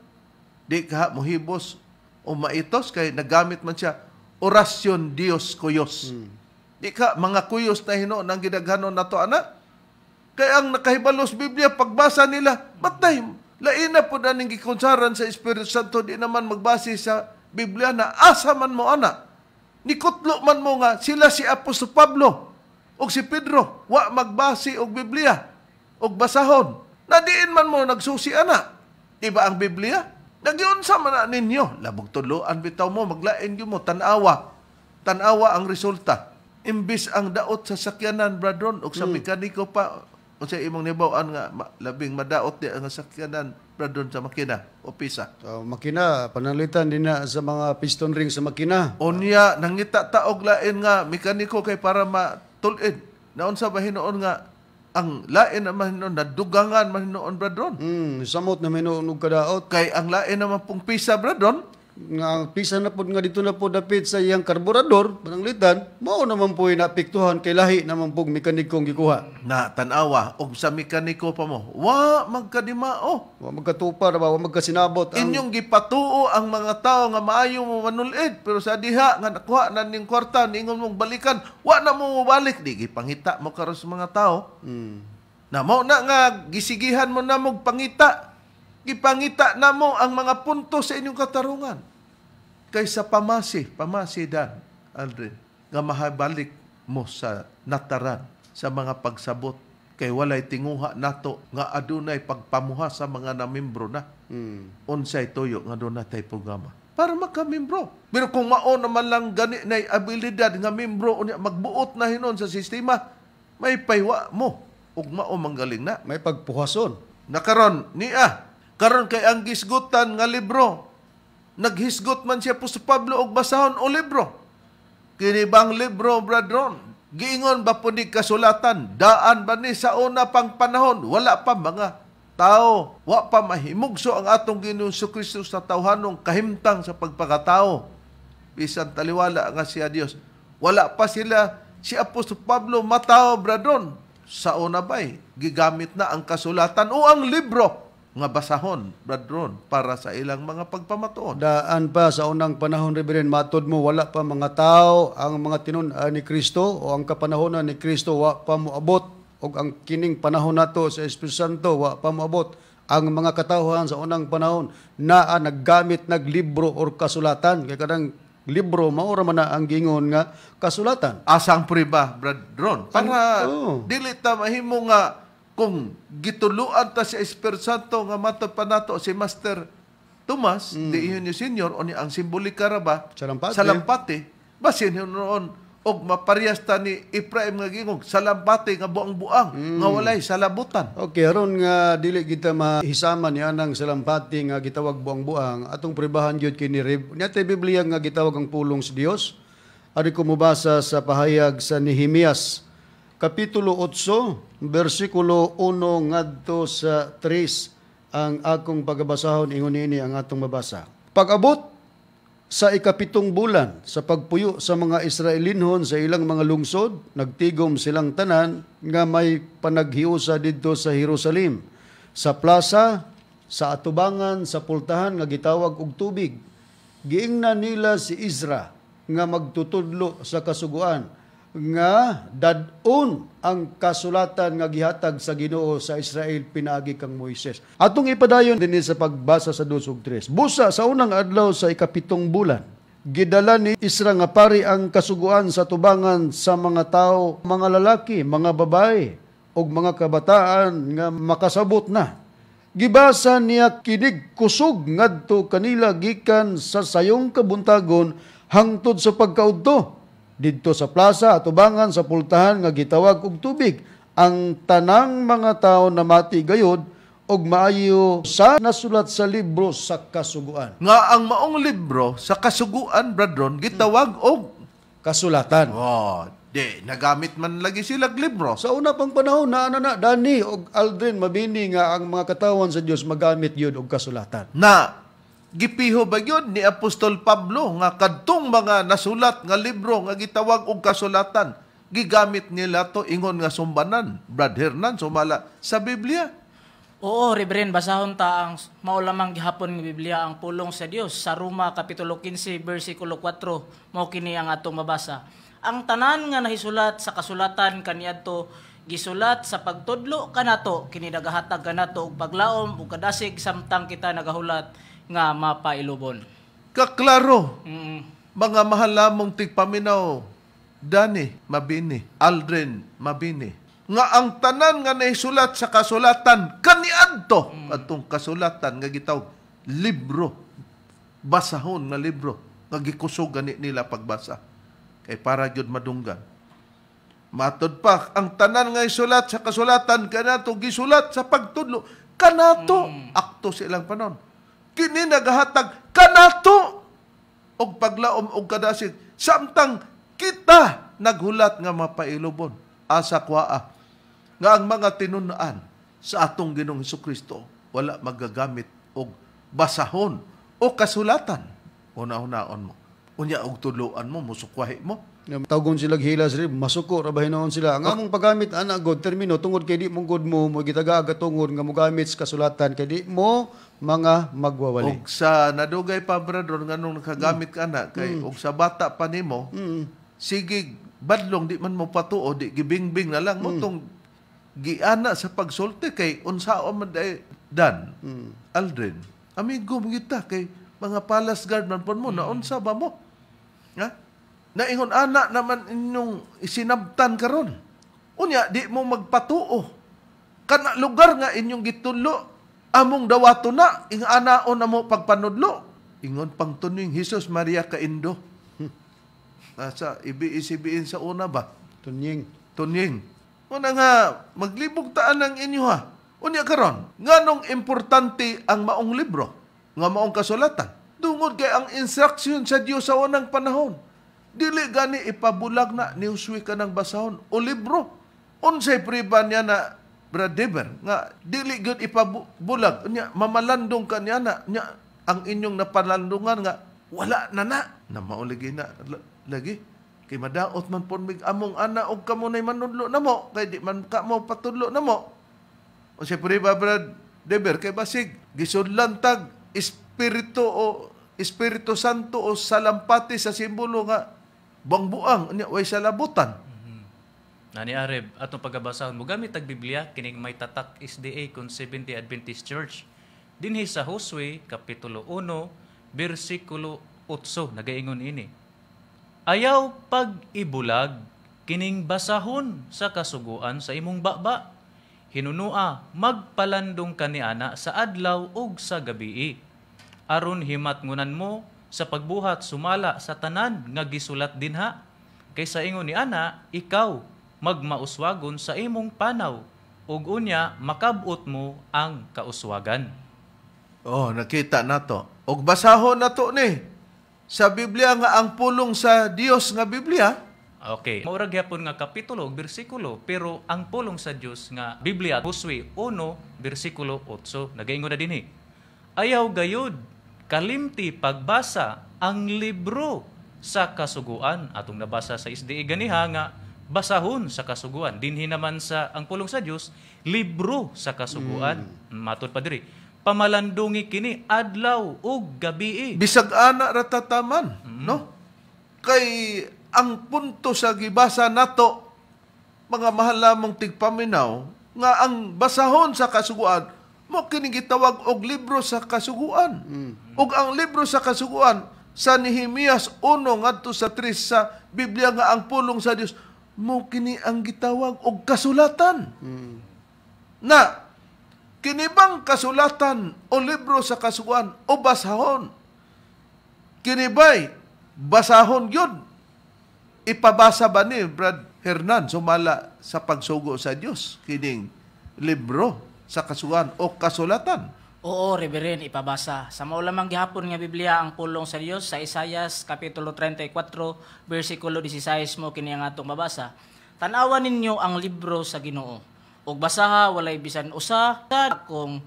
di kaha mohibos o maitos kay nagamit man siya orasyon Dios kuyos. Di ka mga kuyos na hinuon ang gidaghanon nato ana. Kay ang nakahibalos Biblia pagbasa nila, matay lain na po na ning gikonsaran sa Espiritu Santo, di naman magbase sa Biblia na asa man mo ana. Nikutlo man mo nga sila si Apostol Pablo og si Pedro wa magbase og Biblia og basahon. Na diin man mo nagsusi ana. Di ba ang Biblia? Nagyunsa man na ninyo. Labog tudloan bitaw mo, maglain gyud mo tan-awa. Tan-awa ang resulta. Imbis ang daot sa sakyanan, Bradron, og sa mekaniko pa, unsa imong nibaw-an nga labing madaot di ang sakyanan, Bradron, sa makina o pisa. So, makina, pananglitan din na sa mga piston ring sa makina. Unya, nangita taog lain nga mekaniko kay para matulid. Naunsa ba hinuon nga ang lain naman hinuon, nadugangan man hinuon, Bradron. Samot na hinuon og kadaot. Kay ang lain naman pong pisa, Bradron, nga ang pisa na pod nga dito na po dapit sa iyang karburador, pananglitan, mao naman po naapektuhan kay lahi naman pong mekanikong gikuha. Na tanawa og sa mekaniko pa mo, wa magkadimao. Wa magkatupar ba, wa magkasinabot ang inyong gipatuo ang mga tao nga maayo mo manulid, pero sa diha nga nakuha na ning kwarta ningon mong balikan, wa na mo mobalik, di gipangita mo karon sa mga tao. Na mao na nga gisigihan mo na mog pangita. Gipangita na mo ang mga punto sa inyong katarungan. Kaysa pamasi, pamasi dan, Aldrin, nga mahabalik mo sa nataran, sa mga pagsabot, kay walay tinguha nato nga adunay pagpamuha sa mga namimbro na. Unsay tuyo nga doon natay programa para makamimbro. Pero kung mao naman lang gani nay abilidad nga membro unya magbuot na hinon sa sistema, may paywa mo ug mao manggaling na. May pagpuhason. Nakaron niya karon kay ang gisgutan nga libro, naghisgot man siya po sa Pablo og basahon o libro. Kini bang libro, Bradron? Giingon ba po ni kasulatan? Daan ba ni sa una pang panahon? Wala pa mga tao. Wa pa mahimugso ang atong Ginoong Kristo sa tawhanong kahimtang sa pagpakatao. Bisan taliwala nga siya Dios. Wala pa sila si Apostol Pablo matao, Bradron. Sa una ba'y gigamit na ang kasulatan o ang libro nga basahon, Bradron, para sa ilang mga pagpamatuod. Daan pa sa unang panahon, Reverend, matod mo, wala pa mga tao ang mga tinun-an ni Kristo o ang kapanahonan ni Kristo, wa pa moabot. O ang kining panahon nato sa Espiritu Santo, wa pa moabot. Ang mga katawhan sa unang panahon naa naggamit naglibro or kasulatan. Kaya kadang libro, maura man na ang gingon nga kasulatan. Asang priba, Bradron? Para dili ta mahimo nga kung gituluan ta sa Espiritu Santo nga matod pa nato si Master Tomas, di iyon ni Senior, o ni ang simbolika ra ba? Salampati. Salampati. Basin noon, Og maparehas ta ni Ephraim nga gingog salampati nga buang-buang nga walay salabutan. Okay, aron nga dili kita mahisama ni anang salampati nga gitawag buang-buang, atong pribahan gyud kini Rib. Niya Biblia nga gitawag ang pulong sa Dios. Ari ko mobasa sa pahayag sa Nehemias kapitulo 8 bersikulo 1 ngadto sa 3 ang akong pagabasahon, ingon niini ang atong mabasa. Pag-abot sa 7 bulan sa pagpuyo sa mga Israelinhon sa ilang mga lungsod, nagtigom silang tanan nga may panaghiusa didto sa Jerusalem, sa plaza, sa atubangan, sa pultahan nga gitawag og tubig. Giingnan nila si Ezra nga magtutudlo sa kasuguan nga dad-on ang kasulatan nga gihatag sa Ginoo sa Israel pinaagi kang Moises. Atong ipadayon dinhi sa pagbasa sa 2 ug 3. Busa sa unang adlaw sa 7 bulan, gidala ni Ezra nga pari ang kasuguan sa tubangan sa mga tao, mga lalaki, mga babae ug mga kabataan nga makasabot na. Gibasa niya kinig kusog ngadto kanila gikan sa sayong kabuntagon hangtod sa pagkaudto. Didto sa plaza, atubangan sa pultahan nga gitawag og tubig. Ang tanang mga tao namati gayod og maayo sa nasulat sa libro sa kasuguan. Nga ang maong libro sa kasuguan, brethren, gitawag og kasulatan. Oh, di nagamit man lagi sila libro. Sa una pang panahon na ano na Dani og Aldrin mabini nga ang mga katawan sa Dios magamit gyud og kasulatan. Na gipiho ba yun ni Apostol Pablo nga kadtong mga nasulat nga libro nga gitawag og kasulatan, gigamit nila to ingon nga sumbanan, Brad Hernan, sumala sa Biblia. Oo, Reverend, basahon ta ang mao lamang gihapon nga Biblia ang pulong sa Dios sa Roma kapitulo 15 bersikulo 4, mao kini ang atong mabasa. Ang tanan nga nahisulat sa kasulatan kaniadto gisulat sa pagtudlo kanato, kini nagahatag kanato og paglaom ug kadasig samtang kita nagahulat nga mapailubon. Kaklaro. Mga mahalamong tigpaminaw, Dani Mabini, Aldrin Mabini, nga ang tanan nga naisulat sa kasulatan kaniadto, atong kasulatan nga gitawag libro, basahon nga libro nga gikusog gani nila pagbasa kay para gyud madunggan. Matod pa ang tanan nga isulat sa kasulatan kanato gisulat sa pagtudlo kanato, akto sa ilang panon. Kini nagahatag kanato og paglaom og kadasig samtang kita naghulat nga mapailubon. Asa kwaa nga ang mga tinun-an sa atong Ginoong Hesukristo wala magagamit og basahon o kasulatan. Una-unaon mo. Unya og tudloan mo, musukwahi mo. Tawgon sila hilas rin, masuko ra ba hinuon sila. Ang among paggamit ana god termino tungod kay di mong god mo mo gitaga tungod nga mogamit sa kasulatan kay di mo mga magwawali. Og sa nadugay pa brother nganong nakagamit ka na kay og sa bata pa nimo, sige badlong di man mo patuo, di gibingbing na lang mo tong giana sa pagsulti kay unsaon man day Dan Aldrin. Amigo mo kita kay mga palace guard man pon mo na unsa ba mo? Ha? Naingon ana naman inyong isinabtan karon. Unya di mo magpatuo. Kana lugar nga inyong gitudlo, among dawato na ing anaon na mo pagpanudlo. Ingon pang tuning Jesus Maria Kaindo. Nasa ibiisibiin sa una ba? Tunying. Tunying. Una nga maglibog taan ang inyo ha. Unya karon, nganong importante ang maong libro, nga maong kasulatan? Tungod kay ang instruction sa Dios sa unang panahon. Dili gani ipabulag na ni Josue ka ng basahon o libro. Unsay priba niya na Brad Dever nga dili gyud ipabulag unya mamalandong ka niya na nya ang inyong napalandungan nga wala na na na mauligi na lagi kay madaot man pon mig among ana og kamo nay manudlo namo kay di man ka mo patudlo namo. Unsay priba Brad Dever kay basig gisudlan tag espiritu o Espiritu Santo o salampati sa simbolo nga buang-buang unya way salabutan. Nani Areb, atong pagabasahon mo gamit ang Biblia kining may tatak SDA kon Seventh-day Adventist Church. Dinhi sa Josue kapitulo 1 bersikulo 8 nagaingon ini. Ayaw pag-ibulag kining basahon sa kasuguan sa imong baba. Hinunua magpalandong kaniana sa adlaw ug sa gabii. Aron himatngunan mo sa pagbuhat sumala sa tanan nga gisulat dinha. Kaysa ingon ni ana, ikaw magmauswagon sa imong panaw ug unya makab-ot mo ang kauswagan. Oh, nakita nato. Og basahon nato ni sa Biblia nga ang pulong sa Dios nga Biblia. Okay. Mao ra gyapon nga kapitulo ug bersikulo, pero ang pulong sa Dios nga Biblia, Josue 1 bersikulo 8, nagaingon na dinhi. Ayaw gayud kalimti pagbasa ang libro sa kasuguan. Atong nabasa sa SDA ganiha nga basahon sa kasuguan. Dinhi naman sa ang pulong sa Dios, libro sa kasuguan. Matod pa diri. Pamalandungi kini adlaw ug gabii. Bisag ana ra tataman, no? Kay ang punto sa gibasa nato, mga mahal lamang tigpaminaw, nga ang basahon sa kasuguan mo kini gitawag og libro sa kasuguan. Ug ang libro sa kasuguan sa Nehemias 1 ngadto sa 3 sa Biblia nga ang pulong sa Dios mo kini ang gitawag og kasulatan. Na kini bang kasulatan o libro sa kasuguan o basahon? Kini bay basahon gyud? Ipabasa ba ni Brad Hernan sumala sa pagsugo sa Dios kining libro sa kasuguan o kasulatan? Oo, Reverend, ipabasa. Sa mao lamang gihapon nga Biblia ang pulong sa Dios sa Isayas kapitulo 34 bersikulo 16 mo kini ang atong mabasa. Tan-awa ninyo ang libro sa Ginoo. Ug basaha, walay bisan usa kung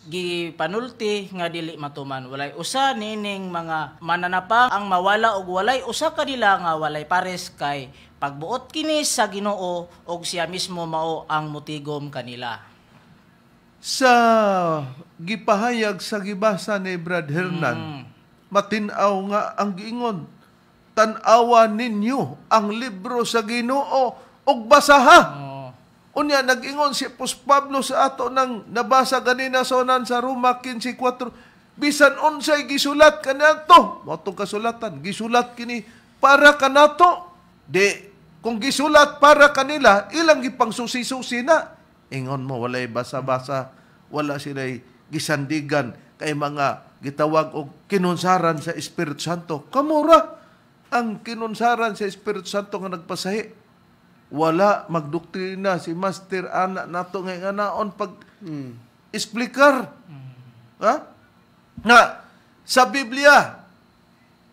gipanulti nga dili matuman. Walay usa niining mga mananapang ang mawala ug walay usa kanila nga walay pares, kay pagbuot kini sa Ginoo ug siya mismo mao ang mutigom kanila. Sa gipahayag sa gibasa ni Brad Hernan, matin-aw nga ang giingon, tan-awa ninyo ang libro sa Ginoo ug basaha. Unya nag-ingon si Apostol Pablo sa ato nang nabasa ganina sonan sa Roma 15:4, bisan unsay gisulat kaniadto, mao tong kasulatan, gisulat kini para kanato. Di kung gisulat para kanila, ilang gipangsusi-susi na. Ingon mo walay basa-basa, wala sila'y gisandigan kay mga gitawag og kinunsaran sa Espiritu Santo. Kamura ang kinunsaran sa Espiritu Santo nga nagpasahi. Wala magdoktrina si Master ana nato nga nganaon pag explicar. Ha? Nga sa Biblia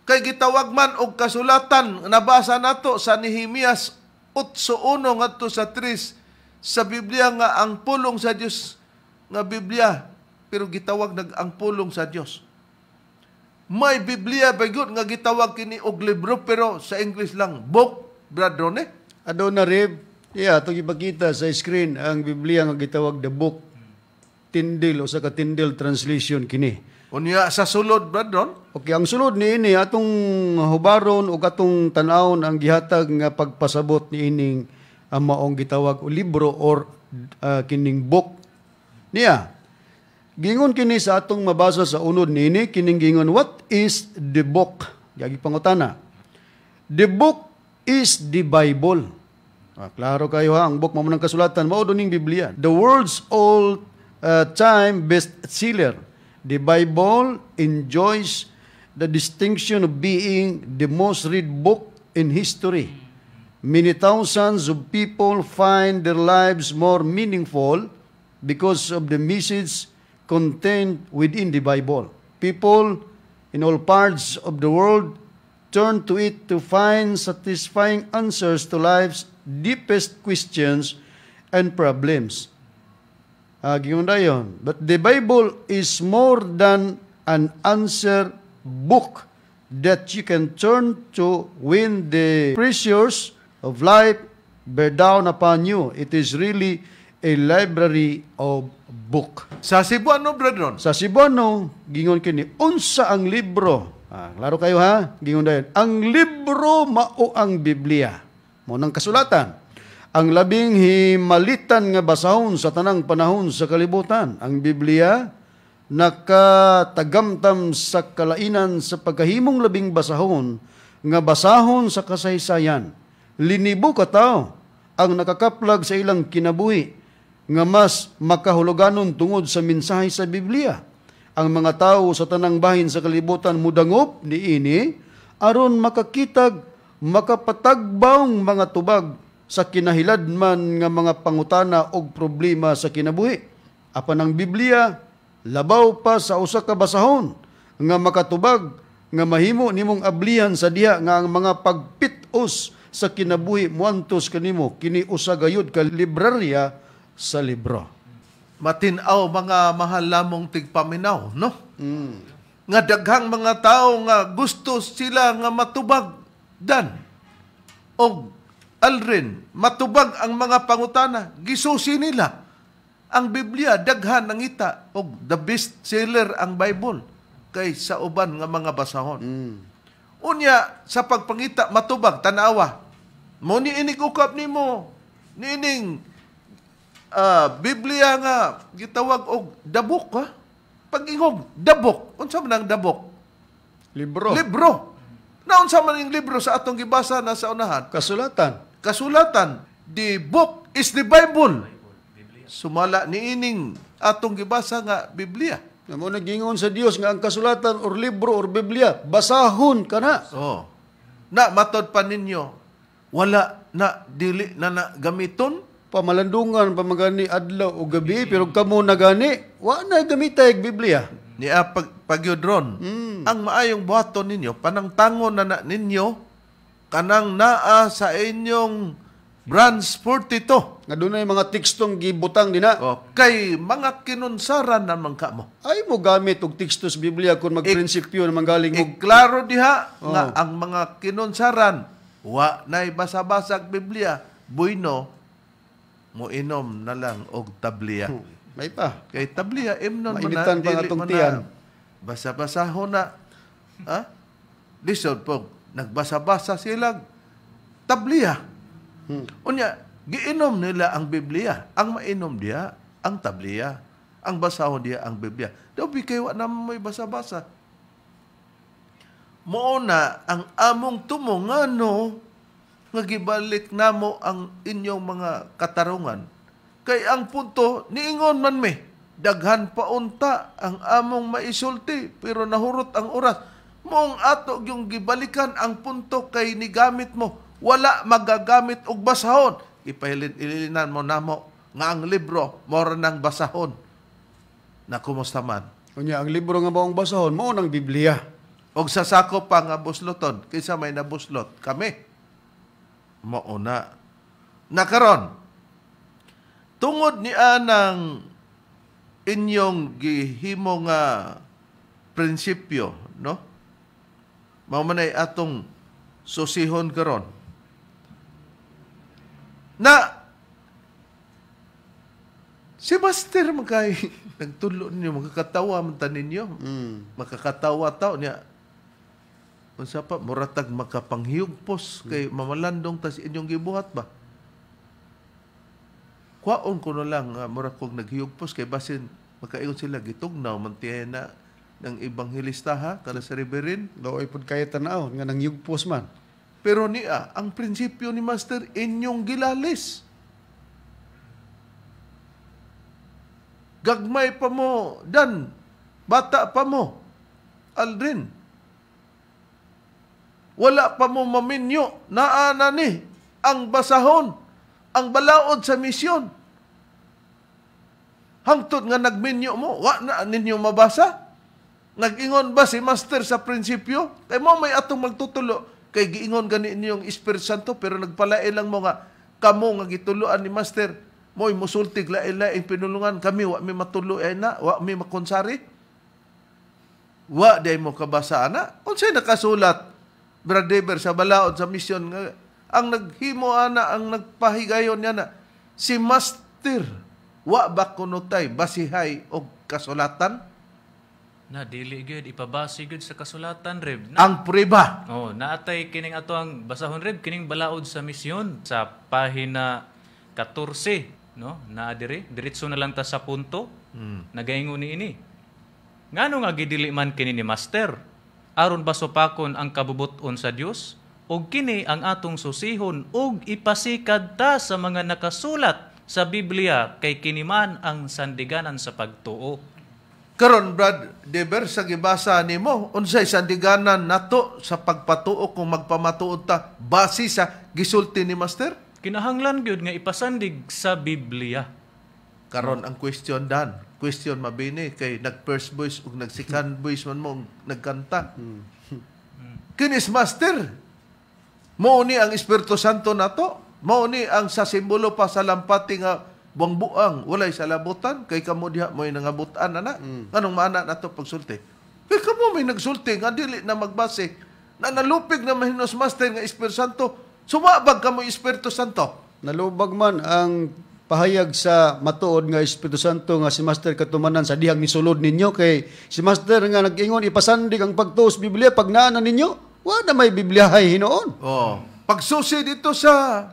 kay gitawag man og kasulatan, nabasa nato sa Nehemias 8:1 ngadto sa 3 sa Biblia nga ang pulong sa Dios nga Biblia, pero gitawag nag ang pulong sa Dios. May Biblia ba gyud nga gitawag kini og libro, pero sa English lang book, Brad Ronnie? Aduna rib, yeah, atong ipakita sa screen ang Biblia nga gitawag the book. Tyndale, usa ka Tyndale translation kini. Unya sa sulod, Brad Ron? Okay, ang sulod niini atong hubaron ug atong tan-awon ang gihatag nga pagpasabot niining ang maong gitawag og libro or kining book. Niya, gingon kini sa atong mabasa sa unod niini, kining gingon, what is the book? Gagi pangutana. The book is the Bible. Klaro kayo ha, ang book mao ng kasulatan, mao ning Biblia. The world's all time best seller. The Bible enjoys the distinction of being the most read book in history. Many thousands of people find their lives more meaningful because of the message contained within the Bible. People in all parts of the world turn to it to find satisfying answers to life's deepest questions and problems. Gingon dayon. But the Bible is more than an answer book that you can turn to when the pressures of life bear down upon you. It is really a library of book. Sa Cebuano, Brethren? Sa Cebuano, gingon kini, unsa ang libro? Klaro kayo ha? Gingon dayon. Ang libro mao ang Biblia. Mao nang kasulatan. Ang labing himalitan nga basahon sa tanang panahon sa kalibutan. Ang Biblia nakatagamtam sa kalainan sa pagkahimong labing basahon nga basahon sa kasaysayan. Linibo ka tao ang nakakaplag sa ilang kinabuhi nga mas makahuluganon tungod sa mensahe sa Biblia. Ang mga tao sa tanang bahin sa kalibutan mudangop niini aron makakitag makapatagbawng mga tubag sa kinahiladman nga mga pangutana og problema sa kinabuhi. Apan ang Biblia labaw pa sa usa ka basahon nga makatubag nga mahimo nimong ablihan sa diha nga ang mga pagpitos sa kinabuhi moantos kanimo, kini usa gayud ka librarya sa libro. Matin-aw mga mahal lamong tigpaminaw, no? Nga daghang mga tao nga gusto sila nga matubag dan og Aldrin, matubag ang mga pangutana, gisusi nila ang Biblia, daghan nangita og the best seller ang Bible kay sa uban nga mga basahon. Unya sa pagpangita matubag, tanawa mo ni inig ukap nimo niining Biblia nga gitawag og dabok, ha? Pag-ingog dabok, unsa man ang dabok? Libro. Libro. Naunsa man ang libro sa atong gibasa na sa unahan? Kasulatan. Kasulatan. The book is the Bible. Sumala niining atong gibasa nga Biblia. Nga mo nagingon sa Dios nga ang kasulatan or libro or Biblia, basahon ka na. Oh. Na matod pa ninyo, wala na, dili na na gamiton. Pamalandungan pa magani adlaw o gabi, pero kamo nagani, wa na gamitay Biblia. Niya pagyudron, ang maayong buhaton ninyo, panangtangon na na ninyo, kanang naa sa inyong branch 42. Nga dunay mga tekstong gibutang dinha. Oh, kay mga kinunsaran naman ka mo. Ay mo gamit og teksto sa Biblia kung magprinsipyo naman galing og Iklaro diha nga ang mga kinunsaran wa nay basa-basag Biblia, buino mo inom na lang og tabliya. May pa. Kay tabliya imnon man na, Mainitan pa dili atong man na tiyan. Basa-basahon na. Ha? Lisod po, nagbasa-basa sila tabliya. Unya, giinom nila ang Biblia. Ang mainom diha, ang tabliya. Ang basahon diha, ang Biblia. Daw bi kay wa na mo'y basa-basa. Mao na ang among tumo ngano nga gibalik namo ang inyong mga katarungan. Kay ang punto, niingon man mi, daghan pa unta ang among maisulti, pero nahurot ang oras. Moong ato yung gibalikan ang punto kay nigamit mo, wala magagamit og basahon. Ipailin-ilinan mo namo nga ang libro mora nang basahon. Na kumusta man? Unya, ang libro nga maong basahon, mao nang Biblia. Og sa sako pa nga busloton, kaysa may nabuslot kami. Mao na. Nakaron, tungod ni anang inyong gihimo nga prinsipyo, no? Mao man ay atong susihon karon. Na si Master man kay nagtulo ninyo, makakatawa man ta ninyo. Makakatawa tao niya. Unsa pa muratag makapanghiyugpos kay mamalandong tas inyong gibuhat ba? Kwaon ko na lang murag kog naghiyugpos kay basin makaingon sila gitugnaw man tiyan na ng ebanghelista ha kada sa Reverend. Doy pud kay tan-aw nga nangyugpos man. Pero niya ang prinsipyo ni Master inyong gilalis. Gagmay pa mo dan, bata pa mo Aldrin. Wala pa mo maminyo, naa na ni ang basahon, ang balaod sa misyon. Hangtod nga nagminyo mo, wa na ninyo mabasa. Nag-ingon ba si Master sa prinsipyo? Kay mo may atong magtutulo, kay giingon gani ninyong Espiritu Santo, pero nagpalain lang mo nga, kamo nga gituluan ni Master, mo'y musultig lain-laing pinulungan, kami wa mi matulo ay na, wa mi makonsari. Wa day mo kabasa ana. Unsay nakasulat, Brother Dever, sa balaod sa misyon nga ang naghimo ana, ang nagpahigayon niya na si Master, wa ba kunutay basihay og kasulatan? Na dili gyud ipabase gyud sa kasulatan Reb. Na, Ang priba. oh, naatay kining ato ang basahon Reb kining balaod sa misyon sa pahina 14, no? Naa diri, diretso na lang ta sa punto. Nagaingon niini. Ngano nga gidili man kini ni Master? Aron basupakon ang kabubut-on sa Dios ug kini ang atong susihon ug ipasikad ta sa mga nakasulat sa Biblia kay kini man ang sandiganan sa pagtuo. Karon, Brad Deber, sa gibasa nimo, unsay sandiganan nato sa pagpatuo kung magpamatuod ta base sa gisulti ni Master? Kinahanglan gyud nga ipasandig sa Biblia. Karon ang question dan, question mabini kay nag first voice ug nag second voice man mo nagkanta. Kinis Master, mao ni ang Espiritu Santo nato, mao ni ang sa simbolo pa sa lampati nga buang-buang, walay sa labutan, kay kamo diha mo'y nangabutan ana. Nganong maana nato pagsulti? Kay kamo may nagsulti nga dili na magbase na nalupig na mahinos Master nga Espiritu Santo, sumabag kamo Espiritu Santo. Nalubag man ang pahayag sa matuod nga Espiritu Santo nga si Master katumanan sa dihang nisulod ninyo, kay si Master nga nag-ingon ipasandig ang pagtuo sa Biblia pag naa na ninyo, wa na may Bibliahay hinuon. Oh, pagsusi dito sa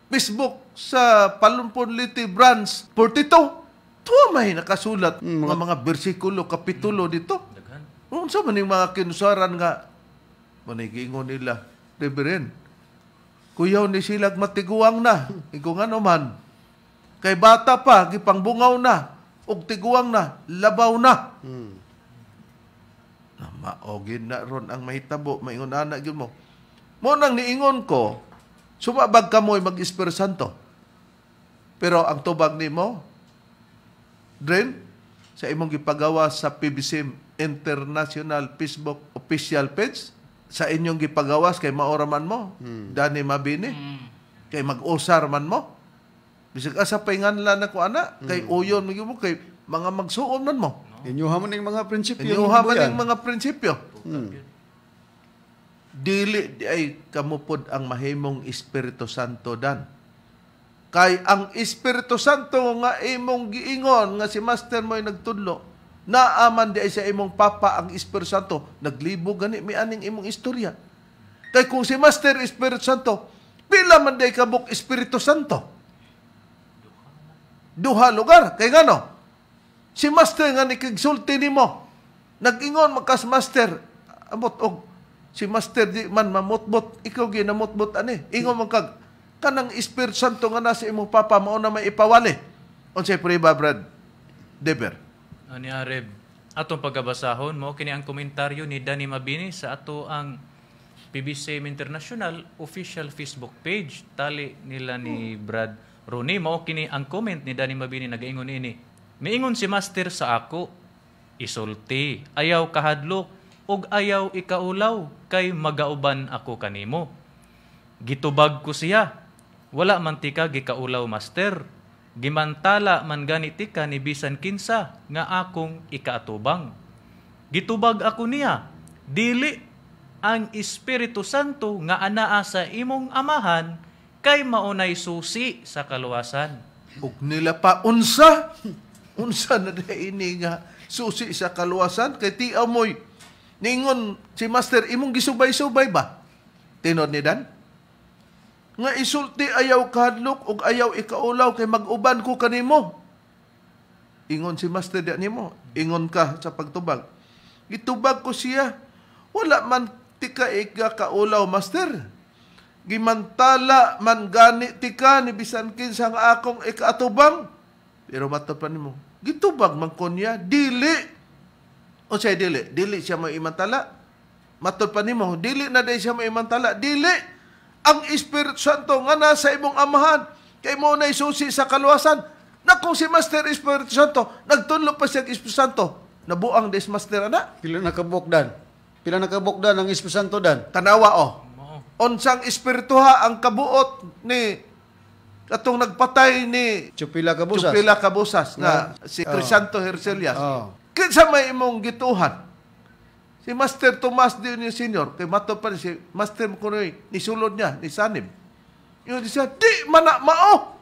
Facebook sa Palumpon Leyte Branch 42, tuwa may nakasulat mga bersikulo, kapitulo dito. Daghan. Unsa man ning mga kinusaran nga manigingon nila, Reverend, kuyaw ni silag matiguang na. Iko nga naman, kay bata pa, gipangbungaw na, ug tiguang na, labaw na. Na maogin na ron ang mahitabo, maingon ana gyud mo. Mo nang niingon ko, sumabag ka mo'y mag-Espiritu Santo. Pero ang tubag nimo, Dren, sa imong gipagawa sa PBCM International Facebook official page, sa inyong gipagawas kay maora man mo, Dani Mabini, kay mag-usar man mo. Bisag asa painganlan nako ana, kay uyon mo kay mga magsuon man mo. Inyuha man ning mga prinsipyo. Inyuha man ning mga prinsipyo. Dili di ay kamupod ang mahimong Espiritu Santo dan. Kay ang Espiritu Santo nga imong giingon nga si Master mo'y nagtudlo, naaman di ay sa imong papa ang Espiritu Santo, naglibo gani mi aning imong istorya. Kay kung si Master Espiritu Santo, pila man di ay kabuk Espiritu Santo? Duha lugar. Kay ngano? Si Master nga nikigsulti nimo, nag-ingon magkas Master, amot og si Master di man mamutbot, ikaw ginamutbot ani. Ingon man kag kanang Espiritu Santo nga nasa imong papa mao na may ipawali. Unsay prueba, Brad Deber? Ani Areb, atong pagabasahon mo kini ang komentaryo ni Danny Mabini sa ato ang PBCM International official Facebook page. Tali nila ni Brad Ronnie, mao kini ang comment ni Danny Mabini, nagaingon ini. Miingon si Master sa ako, isulti, ayaw kahadlok ug ayaw ikaulaw kay magauban ako kanimo. Gitubag ko siya, wala man tika gikaulaw Master. Gimantala man gani tika ni bisan kinsa nga akong ikaatubang. Gitubag ako niya, dili ang Espiritu Santo nga anaa sa imong amahan kay maunay susi sa kaluwasan. Ug nila pa unsa? Unsa na di ini nga susi sa kaluwasan? Kay tiaw mo'y ningon si Master imong gisubay-subay ba? Tinod ni Dan? Nga isulti ayaw kahadlok ug ayaw ikaulaw kay mag-uban ko kanimo. Ingon si Master di nimo, ingon ka sa pagtubag. Gitubag ko siya, wala man tika ika kaulaw Master. Gimantala man gani tika ni bisan kinsa nga akong ikaatubang. Pero matod pa nimo, gitubag man ko niya, dili. Unsay dili? Dili siya maimantala. Matod pa nimo, dili na day siya maimantala, dili. Ang Espiritu Santo nga nasa imong amahan, kay mo na susi sa kaluwasan. Na kung si Master Espiritu Santo, nagtunlo pa siya ang Espiritu Santo, nabuang des Master ana. Pila nakabukdan? Pila nakabukdan ang Espiritu Santo dan? Tanawa oh. Unsang espirituha ang kabuot ni katong nagpatay ni Chupila Cabusas. Chupila Cabusas na si Crisanto Hercelias. Kinsa may imong gituhan? Si Master Tomas Dionio Senior, kay mato pa si Master kunoy ni sulod niya, ni sanib. Yun siya, di mana mao.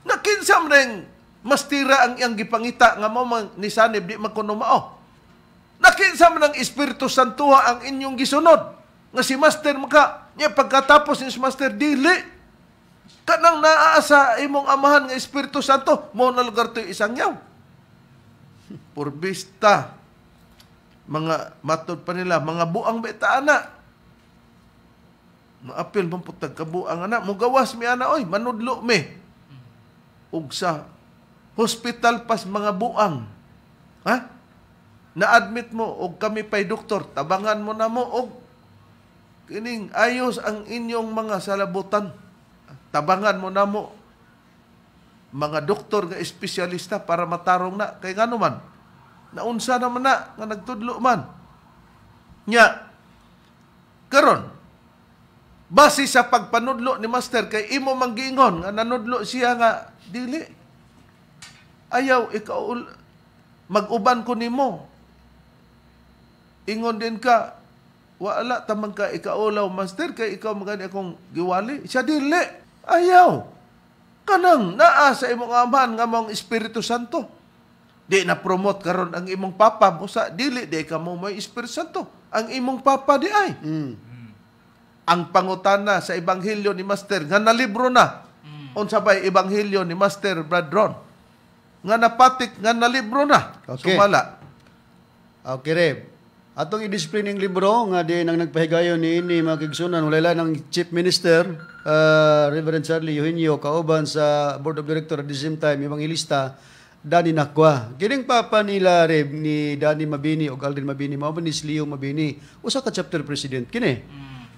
Na kinsa man ring mastira ang iyang gipangita nga mao man ni sanib di man kuno mao. Na kinsa man ang Espiritu Santo ang inyong gisunod nga si Master maka niya pagkatapos ni Master dili kanang naa sa imong amahan nga Espiritu Santo mao na lugar to isang yaw. Purbista mga matod pa nila mga buang beta ana. Maapil man putag kabuang ana, mugawas mi ana oy, manudlo mi. Ug sa hospital pas mga buang. Ha? Na-admit mo og kami pay doktor, tabangan mo na mo og kining ayos ang inyong mga salabutan. Tabangan mo na mo mga doktor nga espesyalista para matarong na kay ngano man naunsa naman na nga nagtudlo man. Nya karon base sa pagpanudlo ni Master kay imo mang giingon nga nanudlo siya nga dili ayaw ikaw mag-uban ko nimo. Ingon din ka wala tamang ka ikaulaw Master kay ikaw magani akong giwali. Siya dili ayaw kanang naa sa imong amahan nga mong Espiritu Santo. Di na promote karon ang imong papa busa dili di ka mo may Espiritu Santo. Ang imong papa di ay. Ang pangutana sa ebanghelyo ni Master nga nalibro na. Unsa bay ebanghelyo ni Master Brad Ron? Nga napatik nga nalibro na. Okay. Sumala. Okay, Reb. Atong i-display ning libro nga di nang nagpahigayon niini mga kaigsunan wala ng Chief Minister Reverend Charlie Eugenio kauban sa Board of Director at the same time Evangelista Danny Nakwa. Kining papa nila Reb ni Danny Mabini og Aldrin Mabini mao ba ni Leo Mabini usa ka chapter president kini.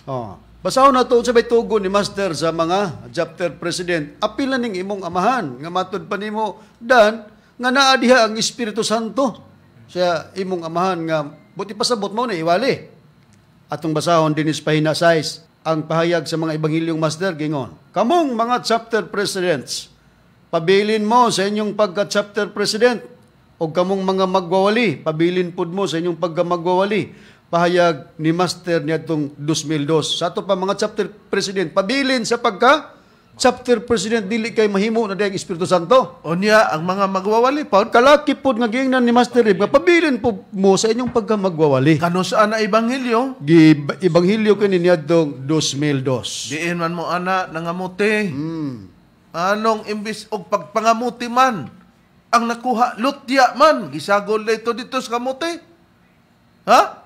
Oh. Basahon nato unsa bay tugon ni Master sa mga chapter president. Apil na ning imong amahan nga matud pa nimo dan nga naa diha ang Espiritu Santo sa imong amahan nga buti pasabot mo na iwali. Atong basahon dinis pahina 6 ang pahayag sa mga ebanghilyong Master gingon. Kamong mga chapter presidents, pabilin mo sa inyong pagka-chapter president o kamong mga magwawali, pabilin pud mo sa inyong pagka-magwawali. Pahayag ni Master niadtong 2002. Sa ato pa mga chapter president, pabilin sa pagka chapter president dili kay mahimo na diyang Espiritu Santo. Unya ang mga magwawali pod Kalaki pod nga giingnan ni Master Rib nga pabilin po mo sa inyong pagka magwawali. Kano saan na ebanghelyo? Ebanghelyo kini niadtong 2002. Diin man mo ana nangamuti. Anong imbis og pagpangamuti man ang nakuha lutya man gisagol dito dito sa kamuti. Ha?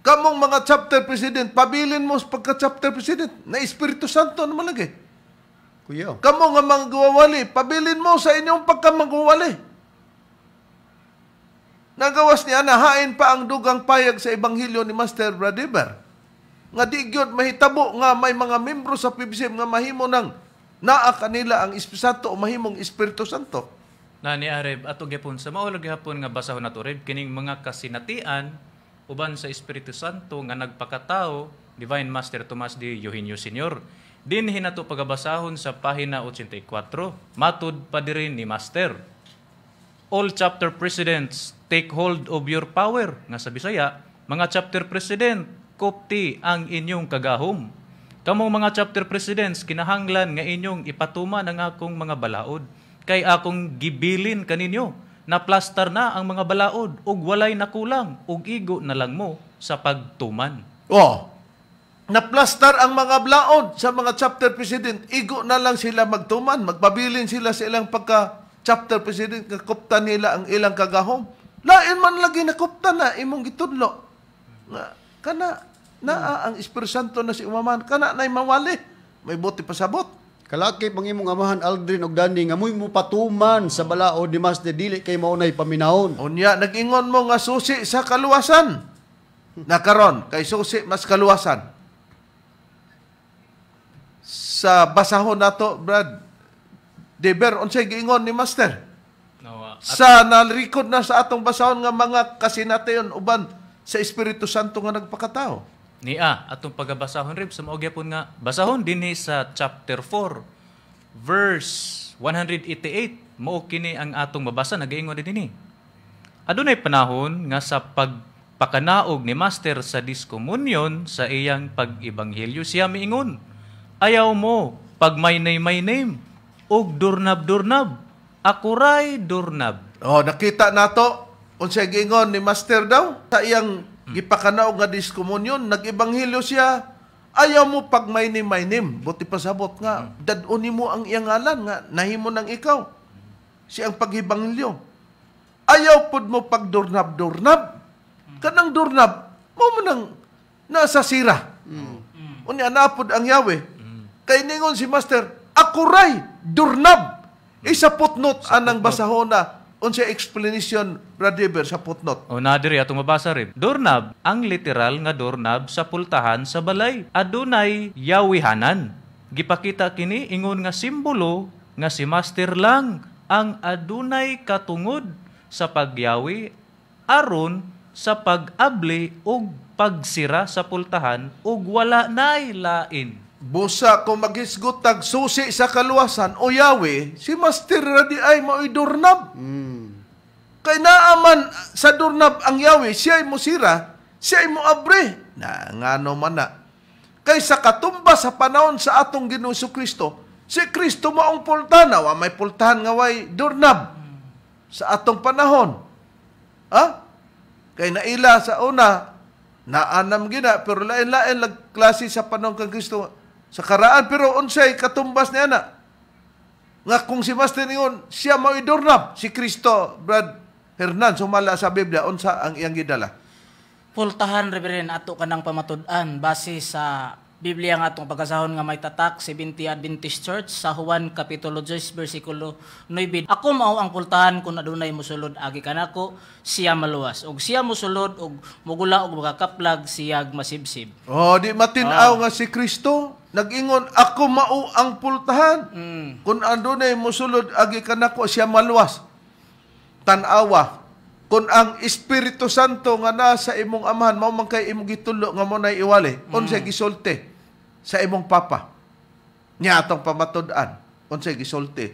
Kamong mga chapter president, pabilin mo sa pagka chapter president na Espiritu Santo naman lagi. Kuya. Kamo nga mga magwawali, pabilin mo sa inyong pagka magwawali. Nagawas niya na hain pa ang dugang payag sa ebanghelyo ni Master Bradiber. Nga di gyud mahitabo nga may mga membro sa PBCM nga mahimo nang naa kanila ang Espiritu Santo o mahimong Espiritu Santo. Na ni Areb ato gyapon sa mao lagi hapon nga basahon nato Reb kining mga kasinatian uban sa Espiritu Santo nga nagpakatao Divine Master Tomas de Eugenio Senior. Dinhi nato pagabasahon sa pahina 84. Matud pa diri ni Master. All chapter presidents, take hold of your power. Nga sa Bisaya, mga chapter president, kopti ang inyong kagahom. Kamong mga chapter presidents, kinahanglan nga inyong ipatuman ang akong mga balaod. Kay akong gibilin kaninyo, na plastar na ang mga balaod, ug walay nakulang, ug igo na lang mo sa pagtuman. Oh, naplastar ang mga balaod sa mga chapter president, igo na lang sila magtuman, magpabilin sila sa ilang pagka chapter president, kakupta nila ang ilang kagahom. Lain man lagi nakupta na imong gitudlo. Nga, kana naa ang Espiritu Santo na si umaman, kana na'y mawali. May buti pasabot. Kalaki pang imong amahan Aldrin og Danny nga mo'y mupatuman sa balaod ni Master dili kay maunay paminahon. Unya nag-ingon mo nga susi sa kaluwasan. Nakaron kay susi mas kaluwasan. Sa basahon nato Brad Deber unsay giingon ni Master? No, Sa na-record na sa atong basahon nga mga kasinatian uban sa Espiritu Santo nga nagpakatao. Nia atong pagabasahon Reb sa mao gyapon nga basahon dinhi sa chapter 4 verse 188 mao kini ang atong mabasa nagaingon dinhi. Adunay panahon nga sa pagpakanaog ni Master sa diskomunyon sa iyang pag-ebanghelyo siya miingon, ayaw mo pag my name og durnab-durnab, ako ray durnab. Oh, nakita nato unsay giingon ni Master daw sa iyang gipakanaog nga diskomunyon, nag-ebanghelyo siya, ayaw mo pag my name, buti pasabot nga dad-on nimo ang iyang ngalan nga nahimo nang ikaw siyang paghibanghelyo. Ayaw pud mo pag durnab-durnab. Kanang durnab mo man nang nasa sira. Unya napod ang Yahweh. Kay ningon si Master, ako ray durnab. Isa putnot anang basahona Unsa explanation, Brad Weber, sa footnote? O na diri atong mabasa rin. Doorknob, ang literal nga doorknob sa pultahan sa balay. Adunay yawihanan. Gipakita kini ingon nga simbolo nga si master lang ang adunay katungod sa pagyawi aron sa pag-abli ug pagsira sa pultahan ug wala nay lain. Busa kung maghisgot tag susi sa kaluwasan o yawi, si Master ra diay mao'y doorknob. Kay naaman sa doorknob ang yawi, siya ay musira, siya ay muabre. Na ngano man na. Kay sa katumba sa panahon sa atong Ginoong Kristo, si Kristo maong pultahan, wa may pultahan nga way doorknob sa atong panahon. Ha? Kay naila sa una, naanam gina, pero lain-lain lag klase sa panahon kang Kristo sa karaan, pero unsay katumbas niya na. Nga kung si Master ningon, siya mao'y doorknob, si Kristo, Brad Hernan, sumala sa Biblia, unsa ang iyang gidala? Pultahan, Reverend, ato kanang pamatud-an base sa Biblia nga atong pagkasahon nga may tatak Seventh Adventist Church sa Juan Kapitulo 10 versikulo 9. Ako mao ang pultahan, kung adunay mosulod agi kanako siya maluwas, og siya mosulod og mugula og makakaplag siyag masibsib. Oh, di matin-aw nga si Kristo nag-ingon, ako mao ang pultahan. Kung adunay mosulod agi kanako siya maluwas. Tan-awa kung ang Espiritu Santo nga nasa imong amahan mao man kay imong gitulo nga mo nay iwali, unsay gisulti sa imong papa nya atong pamatud-an, unsay gisulti?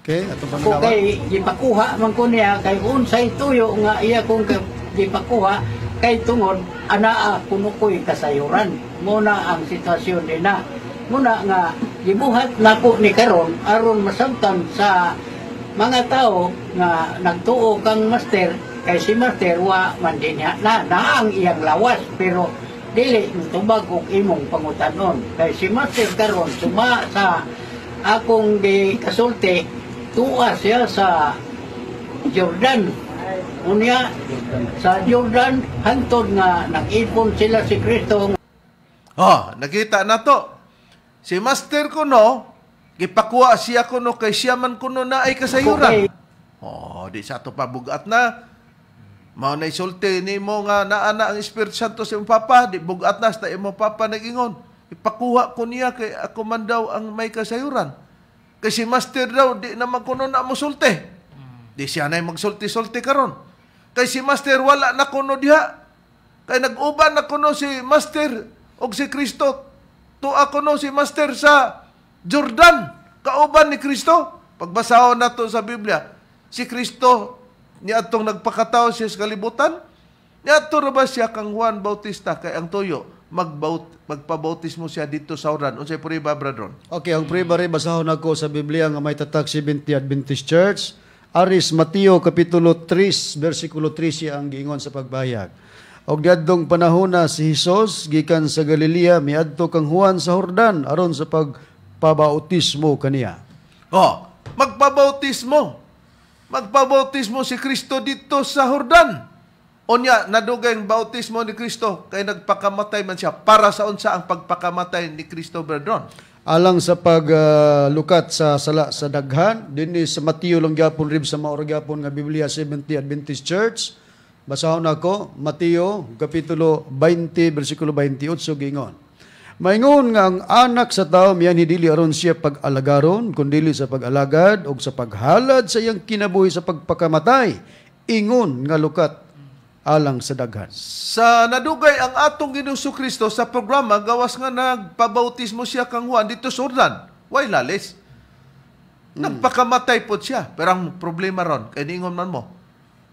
Okay, atong Ko paminawan. kay gipakuha man ko niya kay unsay tuyo nga iya kong gipakuha kay tungod anaa kuno ko'y kasayuran. Muna ang sitwasyon nila. Muna nga gibuhat nako ni karon aron masabtan sa mga tao nga nagtuo kang master, kay si master wa man din niya na naang iyang lawas pero dili tubag og imong pangutanon kay si master karon suma sa akong gikasulti tuwa siya sa Jordan. Unya sa Jordan hantod nga nag-ipon sila si Kristo. Oh, nakita na to. Si master kuno gipakuha siya kuno kay siya man kuno na ay kasayuran. Okay. Oh, di sa ato pabugat na. Mao na isulti nimo nga naa na ang Espiritu Santo sa imong papa, di bugat na sa imong papa nag-ingon. Ipakuha ko niya kay ako man daw ang may kasayuran. Kay si master daw di naman kuno na mosulti. Di siya na'y magsulti-sulti karon. Kay si master wala na kuno diha. Kay nag-uban na kuno si master og si Kristo. Tuwa kuno si master sa Jordan, kauban ni Kristo. Pagbasahon nato sa Biblia, si Kristo niadtong nagpakatao siya sa kalibutan, niadto ra ba siya kang Juan Bautista kay ang tuyo magpabautismo siya dito sa Jordan? Unsay prueba, Brad Ron? Okay, ang prueba rin basahon ako sa Biblia nga may tatak Seventh Adventist Church. Aris Mateo Kapitulo 3 versikulo 3 siya ang giingon sa pagbayag. Og diadtong panahona si Hesus gikan sa Galilea miadto kang Juan sa Jordan aron sa pagpabautismo kaniya. Oh, magpabautismo. Magpabautismo si Kristo dito sa Jordan. Unya, nadugay ang bautismo ni Kristo kay nagpakamatay man siya. Para sa unsa ang pagpakamatay ni Kristo, Brad Ron? Alang sa paglukat sa sala sa daghan, dinhi sa Mateo lang gyapon rib sa maor gyapon nga Biblia Seventh Adventist Church. Basahon nako Mateo kapitulo 20 bersikulo 28 giingon. Maingon nga ang anak sa tao mianhi dili aron siya pag-alagaron kun dili sa pag-alagad og sa paghalad sa iyang kinabuhi sa pagpakamatay, ingon nga lukat alang sa daghan. Sa nadugay ang atong Ginoong Kristo sa programa gawas nga nagpabautismo siya kang Juan dito sa Jordan. Way lalis. Nagpakamatay po siya. Pero ang problema ron, kay niingon man mo,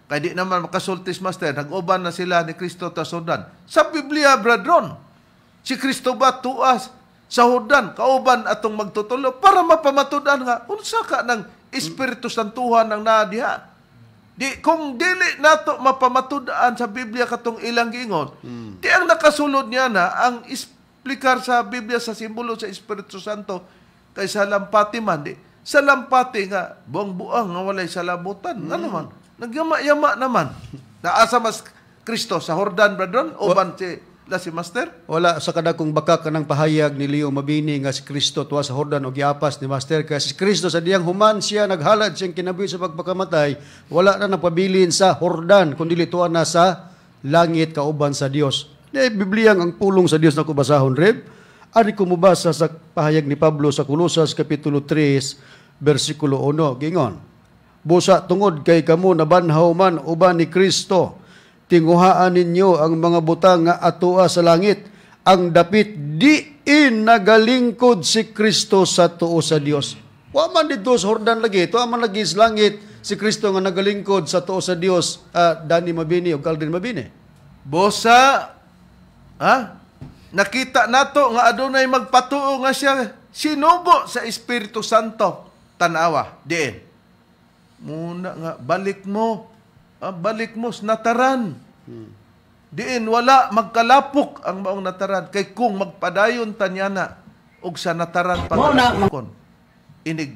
kay di naman makasultis master, nag-uban na sila ni Kristo ta Jordan. Sa Biblia, Brad Ron, si Kristo ba tuas sa Jordan, kauban atong magtutulo para mapamatudan nga, unsa ka ng Espiritu Santuhan ang naa diha. Di, kung dili nato mapamatudan sa Biblia katong ilang giingon, di ang nakasulod niya na ang isplikar sa Biblia sa simbolo sa Espiritu Santo kay sa lampati man di. Sa lampati nga buang-buang nga walay salabutan. Ano man? Nagyama-yama naman. Naasa mas Kristo sa Jordan, Brad Ron, o ban si La si Master? Wala sa kadakong baka kanang pahayag ni Leo Mabini nga si Kristo tuwa sa Jordan og giapas ni Master, kay si Kristo sa diyang human siya naghalad siyang kinabuhi sa pagpakamatay, wala na nagpabilin sa Jordan kundi tuwa na sa langit kauban sa Dios. Di Biblia ang pulong sa Dios na ko basahon, Reb. Ari ko mobasa sa pahayag ni Pablo sa Kolosas kapitulo 3 bersikulo 1, gingon: "Busa tungod kay kamo nabanhaw man uban ni Kristo, tinguhaan ninyo ang mga butang nga atoa sa langit, ang dapit diin nagalingkod si Kristo sa tuo sa Dios." Wa man didto sa Jordan lagi, tuwa man lagi sa langit si Kristo nga nagalingkod sa tuo sa Dios, Danny Mabini o Aldrin Mabini. Bosa, ha? Nakita nato nga adunay magpatuo nga siya sinugo sa Espiritu Santo. Tanawa, diin. Muna nga balik mo, balik mo sa nataran. Diin wala magkalapok ang maong nataran kay kung magpadayon tanyana og sa nataran Mao na, pangalapokon. Inig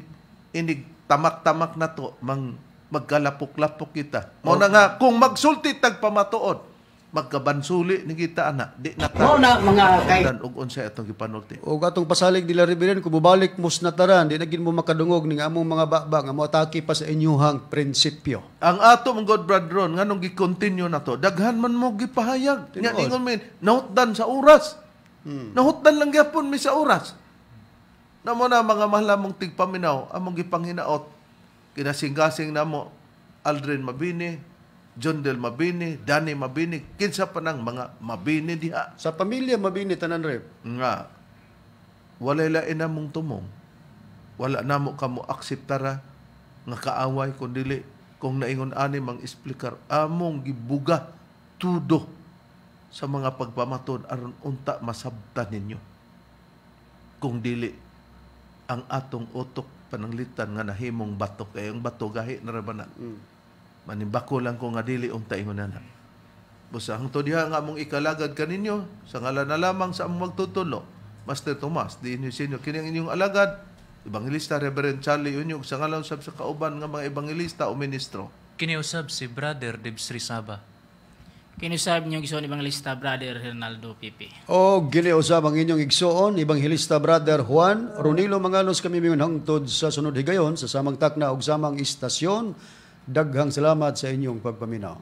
inig tamak-tamak na to mang magkalapok-lapok kita. Mao na nga kung magsulti tag pamatuod, magkabansuli ni kita ana, di na ta Mao na mga kay og unsay atong gipanulti. O atong pasalig nila, Reverend, kung mubalik mo sa nataran, di na gid mo makadungog ning among mga baba nga moatake pa sa inyuhang prinsipyo. Ang ato mong God brethren, nganong gi-continue na to, daghan man mo gipahayag. Nya Tinuod. ningon mi, nahutdan sa oras. Nahutdan lang gyapon mi sa oras. Namo na mga mahal mong tigpaminaw, among gipanghinaot, kinasing-gasing namo Aldrin Mabini, John Del Mabini, Danny Mabini, kinsa pa nang mga Mabini diha. Sa pamilya Mabini tanan, Reb. Nga walay lain namong tumong. Wala namo kamo akseptara nga kaaway kun dili kung naingon ani mang explicar among gibuga tudo sa mga pagpamatod aron unta masabtan ninyo. Kung dili ang atong utok pananglitan nga nahimong bato, kay ang bato gahi na ra ba na. Manimbako lang ko nga dili unta ingon na. Busa hangtod diha nga among ikalagad kaninyo sa ngalan na lamang sa among magtutulo, Master Tomas di inyo sinyo, kini ang inyong alagad, Evangelista Reverend Charlie Unyog, sa ngalan sab sa kauban nga mga evangelista o ministro. Kiniusab si Brother Debsri Saba. Kinusab niyo igsoon Evangelista Brother Hernaldo Pipi. O gili usab ang inyong igsoon, Ebanghelista Brother Juan Ronilo Mangalos. Kami mingon hangtod sa sunod higayon sa samang takna ug samang istasyon. Daghang salamat sa inyong pagpaminaw.